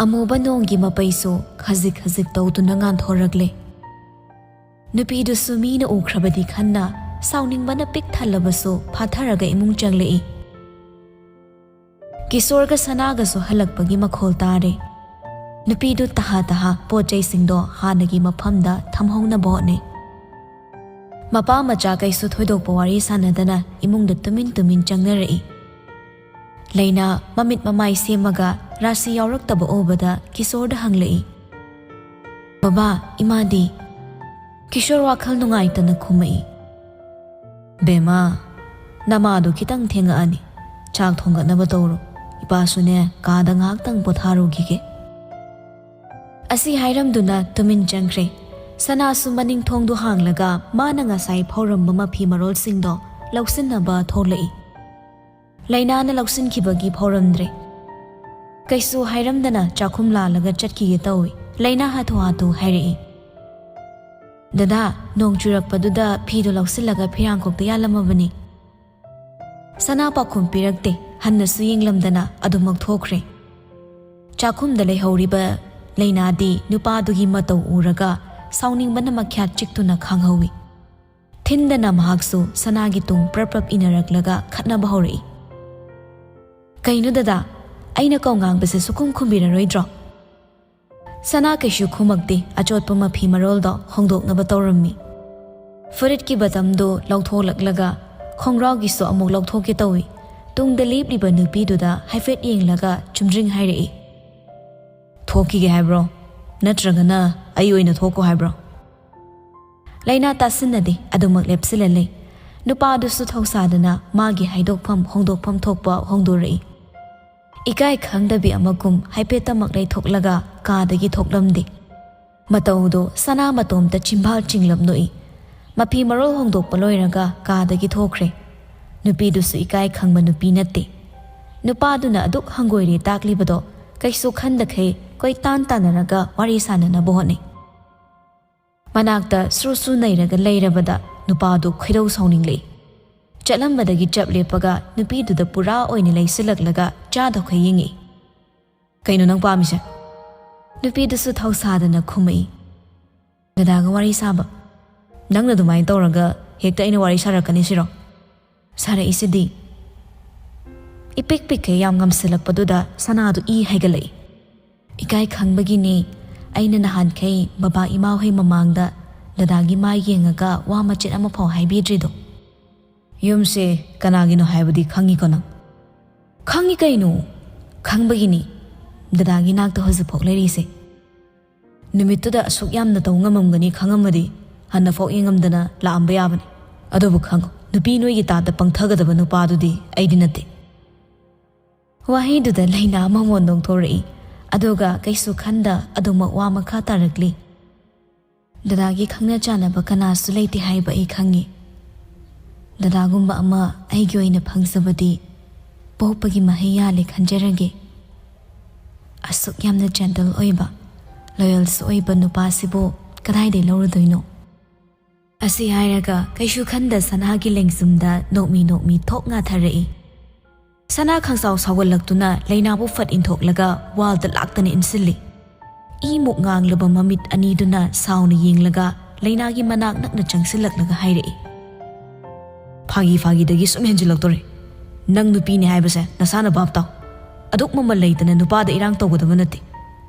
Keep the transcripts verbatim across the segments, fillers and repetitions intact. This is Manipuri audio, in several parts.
ꯑꯃꯨꯕ ꯅꯣꯡꯒꯤ ꯃꯄꯩꯁꯨ ꯈꯖꯤꯛ ꯈꯖꯤꯛ ꯇꯧꯗꯨꯅ ꯉꯥꯟꯊꯣꯔꯛꯂꯦ꯫ ꯅꯨꯄꯤꯗꯨꯁꯨ ꯃꯤꯅ ꯎꯈ꯭ꯔꯕꯗꯤ ꯈꯟꯅ ꯁꯥꯎꯅꯤꯡꯕꯅ ꯄꯤꯛ ꯊꯜꯂꯕꯁꯨ ꯐꯥꯊꯔꯒ ꯏꯃꯨꯡ ꯆꯪꯂꯛꯏ꯫ ꯀꯤꯁꯣꯔꯒ ꯁꯅꯥꯒꯁꯨ ꯍꯜꯂꯛꯄꯒꯤ ꯃꯈꯣꯜ ꯇꯥꯔꯦ꯫ ꯅꯨꯄꯤꯗꯨ ꯇꯍꯥ ꯇꯍꯥ ꯄꯣꯠ ꯆꯩꯁꯤꯡꯗꯣ ꯍꯥꯟꯅꯒꯤ ꯃꯐꯝꯗ ꯊꯝꯍꯧꯅꯕ ꯍꯣꯠꯅꯩ꯫ ꯃꯄꯥ ꯃꯆꯥ ꯀꯩꯁꯨ ꯊꯣꯏꯗꯣꯛꯄ ꯋꯥꯔꯤ ꯁꯥꯟꯅꯗꯅ ꯏꯃꯨꯡꯗ ꯇꯨꯃꯤꯟ ꯇꯨꯃꯤꯟ ꯆꯪꯅꯔꯛꯏ꯫ ꯂꯩꯅꯥ ꯃꯃꯤꯠ ꯃꯃꯥꯏ ꯁꯦꯝꯃꯒ ꯔꯥꯁꯤ ꯌꯥꯎꯔꯛꯇꯕ ꯎꯕꯗ ꯀꯤꯁꯣꯔꯗ ꯍꯪꯂꯛꯏ, "ꯕꯕꯥ, ꯏꯃꯥꯗꯤ?" ꯀꯤꯁꯣꯔ ꯋꯥꯈꯜ ꯅꯨꯡꯉꯥꯏꯇꯅ ꯈꯨꯝꯃꯛꯏ, "ꯕꯦꯝꯃ, ꯅꯃꯥꯗꯨ ꯈꯤꯇꯪ ꯊꯦꯡꯉꯛꯑꯅꯤ꯫ ꯆꯥꯛ ꯊꯣꯡꯒꯠꯅꯕ ꯇꯧꯔꯣ꯫ ꯏꯄꯥꯁꯨꯅꯦ ꯀꯥꯗ ꯉꯥꯏꯍꯥꯛꯇꯪ ꯄꯣꯊꯥꯔꯨꯈꯤꯒꯦ꯫" ꯑꯁꯤ ꯍꯥꯏꯔꯝꯗꯨꯅ ꯇꯨꯃꯤꯟ ꯆꯪꯈ꯭ꯔꯦ꯫ ꯁꯅꯥꯁꯨ ꯃꯅꯤꯡ ꯊꯣꯡꯗꯨ ꯍꯥꯡꯂꯒ ꯃꯥꯅ ꯉꯁꯥꯏ ꯐꯧꯔꯝꯕ ꯃꯐꯤ ꯃꯔꯣꯜꯁꯤꯡꯗꯣ ꯂꯧꯁꯤꯟꯅꯕ ꯊꯣꯛꯂꯛꯏ꯫ ꯂꯩꯅꯥꯅ ꯂꯧꯁꯤꯟꯈꯤꯕꯒꯤ ꯐꯧꯔꯝꯗ꯭ꯔꯦ꯫ ꯀꯩꯁꯨ ꯍꯥꯏꯔꯝꯗꯅ ꯆꯥꯛꯈꯨꯝ ꯂꯥꯜꯂꯒ ꯆꯠꯈꯤꯒꯦ ꯇꯧꯏ꯫ ꯂꯩꯅꯥ ꯍꯥꯊꯨ ꯍꯥꯊꯨ ꯍꯥꯏꯔꯛꯏ, "ꯗꯗꯥ, ꯅꯣꯡ ꯆꯨꯔꯛꯄꯗꯨꯗ ꯐꯤꯗꯣ ꯂꯧꯁꯤꯜꯂꯒ ꯐꯤꯔꯥꯡꯈꯣꯛꯇ ꯌꯥꯜꯂꯝꯃꯕꯅꯤ꯫" ꯁꯅꯥ ꯄꯥꯎꯈꯨꯝ ꯄꯤꯔꯛꯇꯦ꯫ ꯍꯟꯅꯁꯨ ꯌꯦꯡꯂꯝꯗꯅ ꯑꯗꯨꯃꯛ ꯊꯣꯛꯈ꯭ꯔꯦ꯫ ꯆꯥꯛꯈꯨꯝꯗ ꯂꯩꯍꯧꯔꯤꯕ ꯂꯩꯅꯥꯗꯤ ꯅꯨꯄꯥꯗꯨꯒꯤ ꯃꯇꯧ ꯎꯔꯒ ꯁꯥꯎꯅꯤꯡꯕꯅ ꯃꯈ꯭ꯌꯥꯠ ꯆꯤꯛꯇꯨꯅ ꯈꯥꯡꯍꯧꯏ꯫ ꯊꯤꯟꯗꯅ ꯃꯍꯥꯛꯁꯨ ꯁꯅꯥꯒꯤ ꯇꯨꯡ ꯄ꯭ꯔꯞ ꯄ꯭ꯔꯞ ꯏꯟꯅꯔꯛꯂꯒ ꯈꯠꯅꯕ ꯍꯧꯔꯛꯏ꯫ "ꯀꯩꯅꯣ ꯗꯗꯥ, ꯑꯩꯅ ꯀꯧ ꯉꯥꯡꯕꯁꯦ ꯁꯨꯈꯨꯝ ꯈꯨꯝꯕꯤꯔꯔꯣꯏꯗ꯭ꯔꯣ?" ꯁꯅꯥ ꯀꯩꯁꯨ ꯈꯨꯝꯃꯛꯇꯦ꯫ ꯑꯆꯣꯠꯄ ꯃꯐꯤ ꯃꯔꯣꯜꯗꯣ ꯍꯣꯡꯗꯣꯛꯅꯕ ꯇꯧꯔꯝꯃꯤ꯫ ꯐꯨꯔꯤꯠꯀꯤ ꯕꯇꯝꯗꯨ ꯂꯧꯊꯣꯛꯂꯛꯂꯒ ꯈꯣꯡꯒ꯭ꯔꯥꯎꯒꯤꯁꯨ ꯑꯃꯨꯛ ꯂꯧꯊꯣꯛꯀꯦ ꯇꯧꯏ꯫ ꯇꯨꯡꯗ ꯂꯦꯞꯂꯤꯕ ꯅꯨꯄꯤꯗꯨꯗ ꯍꯥꯏꯐꯦꯠ ꯌꯦꯡꯂꯒ ꯆꯨꯝꯗ꯭ꯔꯤꯡ ꯍꯥꯏꯔꯛꯏ, "ꯊꯣꯛꯈꯤꯒꯦ ꯍꯥꯏꯕ꯭ꯔꯣ? ꯅꯠꯇ꯭ꯔꯒꯅ ꯑꯩ ꯑꯣꯏꯅ ꯊꯣꯛꯈꯣ ꯍꯥꯏꯕ꯭ꯔꯣ?" ꯂꯩꯅꯥ ꯇꯥꯁꯤꯟꯅꯗꯦ, ꯑꯗꯨꯃꯛ ꯂꯦꯞꯁꯤꯜꯂ ꯂꯩ꯫ ꯅꯨꯄꯥꯗꯨꯁꯨ ꯊꯧꯁꯥꯗꯅ ꯃꯥꯒꯤ ꯍꯥꯏꯗꯣꯛꯐꯝ ꯍꯣꯡꯗꯣꯛꯐꯝ ꯊꯣꯛꯄ ꯍꯣꯡꯗꯣꯔꯛꯏ꯫ ꯏꯀꯥꯏ ꯈꯪꯗꯕꯤ ꯑꯃꯒꯨꯝ ꯍꯥꯏꯐꯦꯠꯇꯃꯛ ꯂꯩꯊꯣꯛꯂꯒ ꯀꯥꯗꯒꯤ ꯊꯣꯛꯂꯝꯗꯦ꯫ ꯃꯇꯧꯗꯣ ꯁꯅꯥ ꯃꯇꯣꯝꯇ ꯆꯤꯝꯕꯥꯜ ꯆꯤꯡꯂꯞ ꯅꯣꯛꯏ꯫ ꯃꯐꯤ ꯃꯔꯣꯜ ꯍꯣꯡꯗꯣꯛꯄ ꯂꯣꯏꯔꯒ ꯀꯥꯗꯒꯤ ꯊꯣꯛꯈ꯭ꯔꯦ꯫ ꯅꯨꯄꯤꯗꯨꯁꯨ ꯏꯀꯥꯏ ꯈꯪꯕ ꯅꯨꯄꯤ ꯅꯠꯇꯦ꯫ ꯅꯨꯄꯥꯗꯨꯅ ꯑꯗꯨꯛ ꯍꯪꯒꯣꯏꯔꯦ ꯇꯥꯛꯂꯤꯕꯗꯣ ꯀꯩꯁꯨ ꯈꯟꯗꯈꯩ ꯀꯣꯏꯇꯥꯟ ꯇꯥꯟꯅꯔꯒ ꯋꯥꯔꯤ ꯁꯥꯟꯅꯅꯕ ꯍꯣꯠꯅꯩ꯫ ꯃꯅꯥꯛꯇ ꯁ꯭ꯔꯨ ꯁ꯭ꯔꯨ ꯅꯩꯔꯒ ꯂꯩꯔꯕꯗ ꯅꯨꯄꯥꯗꯨ ꯈꯣꯏꯗꯧ ꯁꯥꯎꯅꯤꯡꯂꯛꯏ꯫ ꯆꯠꯂꯝꯕꯗꯒꯤ ꯆꯞ ꯂꯦꯞꯄꯒ ꯅꯨꯄꯤꯗꯨꯗ ꯄꯨꯔꯥ ꯑꯣꯏꯅ ꯂꯩꯁꯤꯜꯂꯛꯂꯒ ꯆꯥꯗꯈꯩ ꯌꯦꯡꯉꯛꯏ꯫ "ꯀꯩꯅꯣ ꯅꯪ ꯄꯥꯝꯃꯤꯁꯦ? ꯅꯨꯄꯤꯗꯨꯁꯨ ꯊꯧꯁꯥꯗꯅ ꯈꯨꯝꯃꯛꯏ, "ꯗꯗꯥꯒ ꯋꯥꯔꯤ ꯁꯥꯕ? ꯅꯪꯅ ꯑꯗꯨꯃꯥꯏꯅ ꯇꯧꯔꯒ ꯍꯦꯛꯇ ꯑꯩꯅ ꯋꯥꯔꯤ ꯁꯥꯔꯛꯀꯅꯤ ꯁꯤꯔꯣ?" ꯁꯥꯔꯛꯏꯁꯤꯗꯤ꯫ ꯏꯄꯤꯛ ꯄꯤꯛꯈꯩ ꯌꯥꯝ ꯉꯝꯁꯤꯜꯂꯛꯄꯗꯨꯗ ꯁꯅꯥꯗꯨ ꯏ ꯍꯩꯒꯠꯂꯛꯏ꯫ "ꯏꯀꯥꯏ ꯈꯪꯕꯒꯤꯅꯦ ꯑꯩꯅ ꯅꯍꯥꯟꯈꯩ ꯕꯕꯥ ꯏꯃꯥ ꯍꯣꯏ ꯃꯃꯥꯡꯗ ꯗꯗꯥꯒꯤ ꯃꯥꯏ ꯌꯦꯡꯉꯒ ꯋꯥ ꯃꯆꯦꯠ ꯑꯃꯐꯥꯎ ꯍꯥꯏꯕꯤꯗ꯭ꯔꯤꯗꯣ꯫ ꯌꯨꯝꯁꯦ ꯀꯅꯥꯒꯤꯅꯣ ꯍꯥꯏꯕꯗꯤ ꯈꯪꯉꯤꯀꯣ ꯅꯪ?" "ꯈꯪꯉꯤ ꯀꯩꯅꯣ, ꯈꯪꯕꯒꯤꯅꯤ ꯗꯗꯥꯒꯤ ꯅꯥꯛꯇ ꯍꯧꯖꯤꯛꯐꯥꯎ ꯂꯩꯔꯤꯁꯦ꯫ ꯅꯨꯃꯤꯠꯇꯨꯗ ꯑꯁꯨꯛ ꯌꯥꯝꯅ ꯇꯧ ꯉꯝꯃꯝꯒꯅꯤ ꯈꯪꯉꯝꯃꯗꯤ ꯍꯟꯅꯐꯥꯎ ꯌꯦꯡꯉꯝꯗꯅ ꯂꯥꯛꯑꯝꯕ ꯌꯥꯕꯅꯤ꯫ ꯑꯗꯨꯕꯨ ꯈꯪꯉꯨ, ꯅꯨꯄꯤ ꯅꯣꯏꯒꯤ ꯇꯥꯗ ꯄꯪꯊꯒꯗꯕ ꯅꯨꯄꯥꯗꯨꯗꯤ ꯑꯩꯗꯤ ꯅꯠꯇꯦ꯫" ꯋꯥꯍꯩꯗꯨꯗ ꯂꯩꯅꯥ ꯃꯃꯣꯟ ꯅꯣꯡꯊꯣꯔꯛꯏ꯫ ꯑꯗꯨꯒ ꯀꯩꯁꯨ ꯈꯟꯗ ꯑꯗꯨꯃꯛ ꯋꯥ ꯃꯈꯥ ꯇꯥꯔꯛꯂꯤ꯫ "ꯗꯗꯥꯒꯤ ꯈꯪꯅ ꯆꯥꯟꯅꯕ ꯀꯅꯥꯁꯨ ꯂꯩꯇꯦ ꯍꯥꯏꯕ ꯑꯩ ꯈꯪꯉꯤ꯫ ꯗꯗꯥꯒꯨꯝꯕ ꯑꯃ ꯑꯩꯒꯤ ꯑꯣꯏꯅ ꯐꯪꯖꯕꯗꯤ ꯄꯣꯛꯄꯒꯤ ꯃꯍꯩ ꯌꯥꯜꯂꯦ ꯈꯟꯖꯔꯒꯦ꯫ ꯑꯁꯨꯛ ꯌꯥꯝꯅ ꯖꯦꯟꯇꯜ ꯑꯣꯏꯕ, ꯂꯣꯌꯦꯜꯁꯨ ꯑꯣꯏꯕ ꯅꯨꯄꯥꯁꯤꯕꯨ ꯀꯗꯥꯏꯗꯩ ꯂꯧꯔꯨꯗꯣꯏꯅꯣ?" ꯑꯁꯤ ꯍꯥꯏꯔꯒ ꯀꯩꯁꯨ ꯈꯟꯗ ꯁꯅꯥꯒꯤ ꯂꯦꯡꯖꯨꯝꯗ ꯅꯣꯛꯃꯤ ꯅꯣꯛꯃꯤ ꯊꯣꯛ ꯉꯥꯊꯔꯛꯏ꯫ ꯁꯅꯥ ꯈꯪꯁꯥꯎ ꯁꯥꯎꯒꯠꯂꯛꯇꯨꯅ ꯂꯩꯅꯥꯕꯨ ꯐꯠ ꯏꯟꯊꯣꯛꯂꯒ ꯋꯥꯜꯗ ꯂꯥꯛꯇꯅ ꯏꯟꯁꯤꯜꯂꯤ꯫ ꯏꯃꯨꯛ ꯉꯥꯡꯂꯕ ꯃꯃꯤꯠ ꯑꯅꯤꯗꯨꯅ ꯁꯥꯎꯅ ꯌꯦꯡꯂꯒ ꯂꯩꯅꯥꯒꯤ ꯃꯅꯥꯛ ꯅꯛꯅ ꯆꯪꯁꯤꯜꯂꯛꯂꯒ ꯍꯥꯏꯔꯛꯏ, "ꯐꯥꯒꯤ ꯐꯥꯒꯤꯗꯒꯤ ꯁꯨꯝ ꯍꯦꯟꯖꯤꯜꯂꯛꯇꯣꯔꯦ꯫ ꯅꯪ ꯅꯨꯄꯤꯅꯦ ꯍꯥꯏꯕꯁꯦ ꯅꯁꯥꯅ ꯚꯥꯞ ꯇꯥꯎ꯫ ꯑꯗꯨꯛ ꯃꯃꯜ ꯂꯩꯇꯅ ꯅꯨꯄꯥꯗ ꯏꯔꯥꯡ ꯇꯧꯒꯗꯕ ꯅꯠꯇꯦ꯫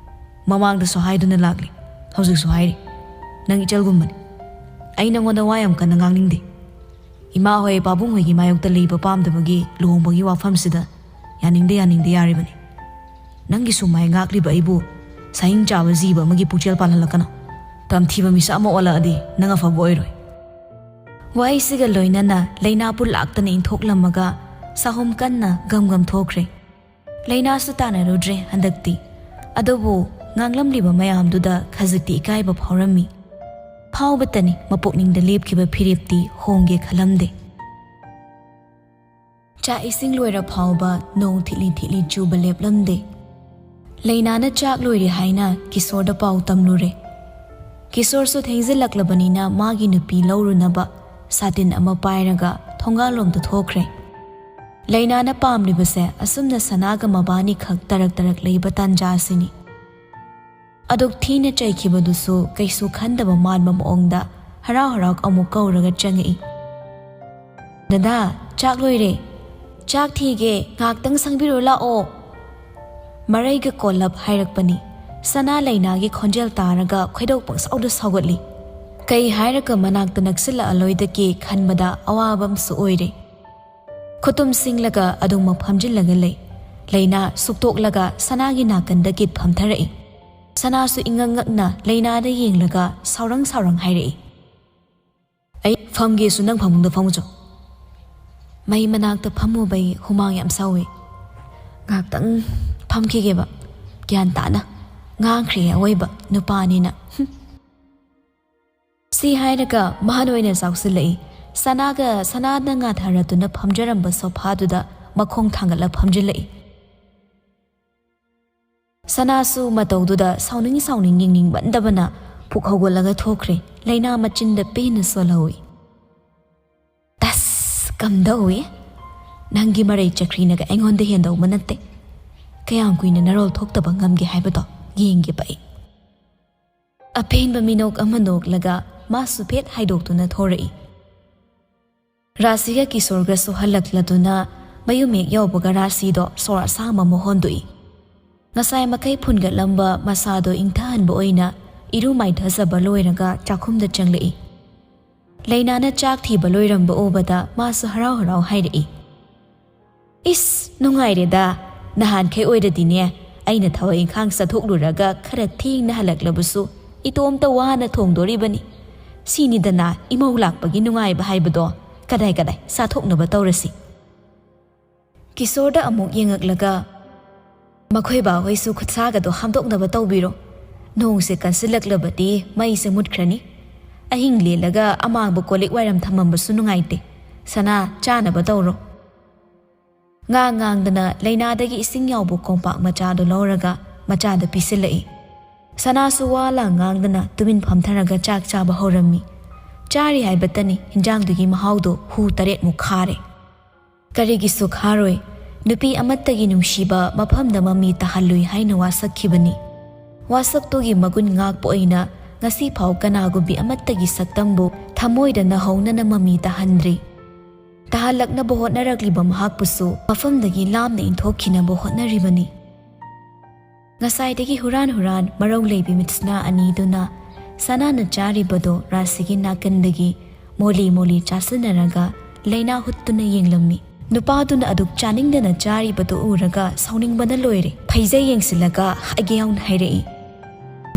ꯃꯃꯥꯡꯗꯁꯨ ꯍꯥꯏꯗꯨꯅ ꯂꯥꯛꯂꯤ, ꯍꯧꯖꯤꯛꯁꯨ ꯍꯥꯏꯔꯤ, ꯅꯪ ꯏꯆꯜꯒꯨꯝꯕꯅꯤ꯫ ꯑꯩ ꯅꯪꯉꯣꯟꯗ ꯋꯥ ꯌꯥꯝ ꯀꯟꯅ ꯉꯥꯡꯅꯤꯡꯗꯦ꯫ ꯏꯃꯥ ꯍꯣꯏ ꯄꯥꯕꯨꯡ ꯍꯣꯏꯒꯤ ꯃꯥꯌꯣꯛꯇ ꯂꯩꯕ ꯄꯥꯝꯗꯕꯒꯤ ꯂꯨꯍꯣꯡꯕꯒꯤ ꯋꯥꯐꯝꯁꯤꯗ ꯌꯥꯅꯤꯡꯗꯦ ꯌꯥꯅꯤꯡꯗꯦ ꯌꯥꯔꯤꯕꯅꯤ꯫ ꯅꯪꯒꯤ ꯁꯨꯃꯥꯏ ꯉꯥꯛꯂꯤꯕ ꯑꯩꯕꯨ ꯁꯍꯤꯡ ꯆꯥꯕ ꯖꯤꯕ ꯑꯃꯒꯤ ꯄꯨꯛꯆꯦꯜ ꯄꯥꯜꯍꯜꯂꯛꯀꯅꯨ꯫ ꯇꯝꯊꯤꯕ ꯃꯤꯁꯛ ꯑꯃ ꯑꯣꯜꯂꯛꯑꯗꯤ ꯅꯪ ꯑꯐꯕ ꯑꯣꯏꯔꯣꯏ꯫" ꯋꯥꯍꯩꯁꯤꯒ ꯂꯣꯏꯅꯅ ꯂꯩꯅꯥꯕꯨ ꯂꯥꯛꯇꯅ ꯏꯟꯊꯣꯛꯂꯝꯃꯒ ꯁꯥꯍꯨꯝ ꯀꯟꯅ ꯒꯝ ꯒꯝ ꯊꯣꯛꯈ꯭ꯔꯦ꯫ ꯂꯩꯅꯥꯁꯨ ꯇꯥꯟꯅꯔꯨꯗ꯭ꯔꯦ ꯍꯟꯗꯛꯇꯤ꯫ ꯑꯗꯨꯕꯨ ꯉꯥꯡꯂꯝꯂꯤꯕ ꯃꯌꯥꯝꯗꯨꯗ ꯈꯖꯤꯛꯇꯤ ꯏꯀꯥꯏꯕ ꯐꯥꯎꯔꯝꯃꯤ꯫ ꯐꯥꯎꯕꯇꯅꯤ, ꯃꯄꯨꯛꯅꯤꯡꯗ ꯂꯦꯞꯈꯤꯕ ꯐꯤꯔꯦꯞꯇꯤ ꯍꯣꯡꯒꯦ ꯈꯜꯂꯝꯗꯦ꯫ ꯆꯥꯛ ꯏꯁꯤꯡ ꯂꯣꯏꯔ ꯐꯥꯎꯕ ꯅꯣꯡ ꯊꯤꯠꯂꯤ ꯊꯤꯠꯂꯤ ꯆꯨꯕ ꯂꯦꯞꯂꯝꯗꯦ꯫ ꯂꯩꯅꯥꯅ ꯆꯥꯛ ꯂꯣꯏꯔꯦ ꯍꯥꯏꯅ ꯀꯤꯁꯣꯔꯗ ꯄꯥꯎ ꯇꯝꯂꯨꯔꯦ꯫ ꯀꯤꯁꯣꯔꯁꯨ ꯊꯦꯡꯖꯤꯜꯂꯛꯂꯕꯅꯤꯅ ꯃꯥꯒꯤ ꯅꯨꯄꯤ ꯂꯧꯔꯨꯅꯕ ꯁꯥꯇꯤꯟ ꯑꯃ ꯄꯥꯏꯔꯒ ꯊꯣꯡꯒꯥꯜꯂꯣꯝꯗ ꯊꯣꯛꯈ꯭ꯔꯦ꯫ ꯂꯩꯅꯥꯅ ꯄꯥꯝꯂꯤꯕꯁꯦ ꯑꯁꯨꯝꯅ ꯁꯅꯥꯒ ꯃꯕꯥꯅꯤꯈꯛ ꯇꯔꯛ ꯇꯔꯛ ꯂꯩꯕ ꯇꯥꯟꯖꯥ ꯑꯁꯤꯅꯤ꯫ ꯑꯗꯨꯛ ꯊꯤꯅ ꯆꯩꯈꯤꯕꯗꯨꯁꯨ ꯀꯩꯁꯨ ꯈꯟꯗꯕ ꯃꯥꯟꯕ ꯃꯑꯣꯡꯗ ꯍꯔꯥꯎ ꯍꯔꯥꯎ ꯑꯃꯨꯛ ꯀꯧꯔꯒ ꯆꯪꯉꯛꯏ꯫ "ꯗꯗꯥ, ꯆꯥꯛ ꯂꯣꯏꯔꯦ꯫ ꯆꯥꯛ ꯊꯤꯒꯦ, ꯉꯥꯛꯇꯪ ꯁꯪꯕꯤꯔꯣ ꯂꯥꯛꯑꯣ꯫" ꯃꯔꯩꯒ ꯀꯣꯜꯂꯞ ꯍꯥꯏꯔꯛꯄꯅꯤ꯫ ꯁꯅꯥ ꯂꯩꯅꯥꯒꯤ ꯈꯣꯟꯖꯦꯜ ꯇꯥꯔꯒ ꯈꯣꯏꯗꯧ ꯄꯪꯁꯥꯎꯗ ꯁꯥꯎꯒꯠꯂꯤ꯫ ꯀꯩ ꯍꯥꯏꯔꯒ ꯃꯅꯥꯛꯇ ꯅꯛꯁꯤꯜꯂꯛꯑꯂꯣꯏꯗꯒꯦ ꯈꯟꯕꯗ ꯑꯋꯥꯕ ꯑꯃꯁꯨ ꯑꯣꯏꯔꯦ꯫ ꯈꯨꯇꯨꯝ ꯁꯤꯡꯂꯒ ꯑꯗꯨꯃꯛ ꯐꯝꯖꯤꯜꯂꯒ ꯂꯩ꯫ ꯂꯩꯅꯥ ꯁꯨꯛꯇꯣꯛꯂꯒ ꯁꯅꯥꯒꯤ ꯅꯥꯀꯟꯗ ꯀꯤꯠ ꯐꯝꯊꯔꯛꯏ꯫ ꯁꯅꯥꯁꯨ ꯏꯉꯛ ꯉꯛꯅ ꯂꯩꯅꯥꯗ ꯌꯦꯡꯂꯒ ꯁꯥꯎꯔꯪ ꯁꯥꯎꯔꯪ ꯍꯥꯏꯔꯛꯏ, "ꯑꯩ ꯐꯝꯒꯦꯁꯨ ꯅꯪ ꯐꯃꯨꯡꯗ ꯐꯝꯃꯨꯆꯣ꯫" ꯃꯩ ꯃꯅꯥꯛꯇ ꯐꯝꯃꯨꯕꯩ ꯍꯨꯃꯥꯡ ꯌꯥꯝ ꯁꯧꯏ꯫ "ꯉꯥꯛꯇꯪ ꯐꯝꯈꯤꯒꯦꯕ, ꯒ꯭ꯌꯥꯟ ꯇꯥꯅ꯫ ꯉꯥꯡꯈ꯭ꯔꯦ ꯑꯋꯣꯏꯕ ꯅꯨꯄꯥꯅꯤꯅ꯫ ꯍꯨꯝ꯫" ꯁꯤ ꯍꯥꯏꯔꯒ ꯃꯍꯥꯟ ꯑꯣꯏꯅ ꯆꯥꯎꯁꯤꯜꯂꯛꯏ꯫ ꯁꯅꯥꯒ ꯁꯅꯥꯅ ꯉꯥꯊꯔꯗꯨꯅ ꯐꯝꯖꯔꯝꯕ ꯁꯣꯐꯥꯗꯨꯗ ꯃꯈꯣꯡ ꯊꯥꯡꯒꯠꯂ ꯐꯝꯖꯤꯜꯂꯛꯏ꯫ ꯁꯅꯥꯁꯨ ꯃꯇꯧꯗꯨꯗ ꯁꯥꯎꯅꯤꯡ ꯁꯥꯎꯅꯤꯡ ꯌꯦꯡꯅꯤꯡꯃꯟꯗꯕꯅ ꯄꯨꯛ ꯍꯧꯒꯠꯂꯒ ꯊꯣꯛꯈ꯭ꯔꯦ꯫ ꯂꯩꯅꯥ ꯃꯆꯤꯟꯗ ꯄꯦꯟꯅ ꯁꯣꯜꯍꯧꯏ꯫ "ꯇꯁ! ꯀꯝꯗꯧꯏ? ꯅꯪꯒꯤ ꯃꯔꯩ ꯆꯀ꯭ꯔꯤꯅꯒ ꯑꯩꯉꯣꯟꯗ ꯍꯦꯟꯗꯧꯕ ꯅꯠꯇꯦ꯫ ꯀꯌꯥꯝ ꯀꯨꯏꯅ ꯅꯔꯣꯜ ꯊꯣꯛꯇꯕ ꯉꯝꯒꯦ ꯍꯥꯏꯕꯗꯣ ꯌꯦꯡꯒꯦꯕ ꯑꯩ꯫" ꯑꯄꯦꯟꯕ ꯃꯤꯅꯣꯛ ꯑꯃ ꯅꯣꯛꯂꯒ ꯃꯥꯁꯨ ꯐꯦꯠ ꯍꯥꯏꯗꯣꯛꯇꯨꯅ ꯊꯣꯔꯛꯏ꯫ ꯔꯥꯁꯤꯒ ꯀꯤꯁꯣꯔꯒꯁꯨ ꯍꯜꯂꯛꯂꯗꯨꯅ ꯃꯌꯨꯝ ꯍꯦꯛ ꯌꯧꯕꯒ ꯔꯥꯁꯤꯗꯣ ꯁꯣꯔ ꯑꯁꯥꯡꯕ ꯑꯃ ꯍꯣꯟꯗꯣꯛꯏ꯫ ꯉꯁꯥꯏ ꯃꯈꯩ ꯐꯨꯟꯒꯠꯂꯝꯕ ꯃꯁꯥꯗꯣ ꯏꯪꯊꯍꯟꯕ ꯑꯣꯏꯅ ꯏꯔꯨ ꯃꯥꯏꯊꯖꯕ ꯂꯣꯏꯔꯒ ꯆꯥꯛꯈꯨꯝꯗ ꯆꯪꯂꯛꯏ꯫ ꯂꯩꯅꯥꯅ ꯆꯥꯛ ꯊꯤꯕ ꯂꯣꯏꯔꯝꯕ ꯎꯕꯗ ꯃꯥꯁꯨ ꯍꯔꯥꯎ ꯍꯔꯥꯎ ꯍꯥꯏꯔꯛꯏ, "ꯏꯁ, ꯅꯨꯡꯉꯥꯏꯔꯦꯗ꯫ ꯅꯍꯥꯟꯈꯩ ꯑꯣꯏꯔꯗꯤꯅꯦ, ꯑꯩꯅ ꯊꯕꯛ ꯏꯪꯈꯥꯡ ꯆꯠꯊꯣꯛꯂꯨꯔꯒ ꯈꯔ ꯊꯦꯡꯅ ꯍꯜꯂꯛꯂꯕꯁꯨ ꯏꯇꯣꯝꯇ ꯋꯥꯅ ꯊꯣꯡꯗꯣꯔꯤꯕꯅꯤ꯫ ꯁꯤꯅꯤꯗꯅ ꯏꯃꯧ ꯂꯥꯛꯄꯒꯤ ꯅꯨꯡꯉꯥꯏꯕ ꯍꯥꯏꯕꯗꯣ꯫ ꯀꯗꯥꯏ ꯀꯗꯥꯏ ꯆꯥꯊꯣꯛꯅꯕ ꯇꯧꯔꯁꯤ꯫" ꯀꯤꯁꯣꯔꯗ ꯑꯃꯨꯛ ꯌꯦꯡꯉꯛꯂꯒ, "ꯃꯈꯣꯏ ꯕꯥꯍꯣꯏꯁꯨ ꯈꯨꯠꯁꯥꯒꯗꯣ ꯍꯥꯝꯗꯣꯛꯅꯕ ꯇꯧꯕꯤꯔꯣ꯫ ꯅꯣꯡꯁꯦ ꯀꯟꯁꯤꯜꯂꯛꯂꯕꯗꯤ ꯃꯩꯁꯦ ꯃꯨꯠꯈ꯭ꯔꯅꯤ꯫ ꯑꯍꯤꯡ ꯂꯦꯜꯂꯒ ꯑꯃꯥꯡꯕ ꯀꯣꯜꯂꯤꯛ ꯋꯥꯏꯔꯝ ꯊꯝꯃꯝꯕꯁꯨ ꯅꯨꯡꯉꯥꯏꯇꯦ꯫ ꯁꯅꯥ, ꯆꯥꯅꯕ ꯇꯧꯔꯣ꯫" ꯉꯥꯡ ꯉꯥꯡꯗꯅ ꯂꯩꯅꯥꯗꯒꯤ ꯏꯁꯤꯡ ꯌꯥꯎꯕ ꯀꯣꯝꯄꯥꯛ ꯃꯆꯥꯗꯨ ꯂꯧꯔꯒ ꯃꯆꯥꯗ ꯄꯤꯁꯤꯜꯂꯛꯏ꯫ ꯁꯅꯥꯁꯨ ꯋꯥ ꯂꯥꯡ ꯉꯥꯡꯗꯅ ꯇꯨꯃꯤꯟ ꯐꯝꯊꯔꯒ ꯆꯥꯛ ꯆꯥꯕ ꯍꯧꯔꯝꯃꯤ꯫ ꯆꯥꯔꯤ ꯍꯥꯏꯕꯇꯅꯤ ꯍꯤꯟꯖꯥꯡꯗꯨꯒꯤ ꯃꯍꯥꯎꯗꯣ ꯍꯨ ꯇꯔꯦꯠꯃꯨꯛ ꯈꯥꯔꯦ꯫ ꯀꯔꯤꯒꯤꯁꯨ ꯈꯥꯔꯣꯏ? ꯅꯨꯄꯤ ꯑꯃꯠꯇꯒꯤ ꯅꯨꯡꯁꯤꯕ ꯃꯐꯝꯗ ꯃꯃꯤ ꯇꯥꯍꯜꯂꯨꯏ ꯍꯥꯏꯅ ꯋꯥꯁꯛꯈꯤꯕꯅꯤ꯫ ꯋꯥꯁꯛꯇꯨꯒꯤ ꯃꯒꯨꯟ ꯉꯥꯛꯄ ꯑꯣꯏꯅ ꯉꯁꯤꯐꯥꯎ ꯀꯅꯥꯒꯨꯝꯕꯤ ꯑꯃꯠꯇꯒꯤ ꯁꯛꯇꯝꯕꯨ ꯊꯃꯣꯏꯗ ꯅꯧꯍꯧꯅꯅ ꯃꯃꯤ ꯇꯥꯍꯟꯗ꯭ꯔꯤ꯫ ꯇꯥꯍꯜꯂꯛꯅꯕ ꯍꯣꯠꯅꯔꯛꯂꯤꯕ ꯃꯍꯥꯛꯄꯨꯁꯨ ꯃꯐꯝꯗꯒꯤ ꯂꯥꯞꯅ ꯏꯟꯊꯣꯛꯈꯤꯅꯕ ꯍꯣꯠꯅꯔꯤꯕꯅꯤ꯫ ꯉꯁꯥꯏꯗꯒꯤ ꯍꯨꯔꯥꯟ ꯍꯨꯔꯥꯟ ꯃꯔꯧ ꯂꯩꯕꯤ ꯃꯤꯠꯁꯅꯥ ꯑꯅꯤꯗꯨꯅ ꯁꯅꯥꯅ ꯆꯥꯔꯤꯕꯗꯣ ꯔꯥꯁꯤꯒꯤ ꯅꯥꯀꯟꯗꯒꯤ ꯃꯣꯂꯤ ꯃꯣꯂꯤ ꯆꯥꯁꯤꯟꯅꯔꯒ ꯂꯩꯅꯥ ꯍꯨꯠꯇꯨꯅ ꯌꯦꯡꯂꯝꯃꯤ꯫ ꯅꯨꯄꯥꯗꯨꯅ ꯑꯗꯨꯛ ꯆꯥꯅꯤꯡꯗꯅ ꯆꯥꯔꯤꯕꯗꯨ ꯎꯔꯒ ꯁꯥꯎꯅꯤꯡꯕꯅ ꯂꯣꯏꯔꯦ꯫ ꯐꯩꯖꯩ ꯌꯦꯡꯁꯤꯜꯂꯒ ꯍꯥꯏꯒꯦ ꯌꯥꯎꯅ ꯍꯥꯏꯔꯛꯏ,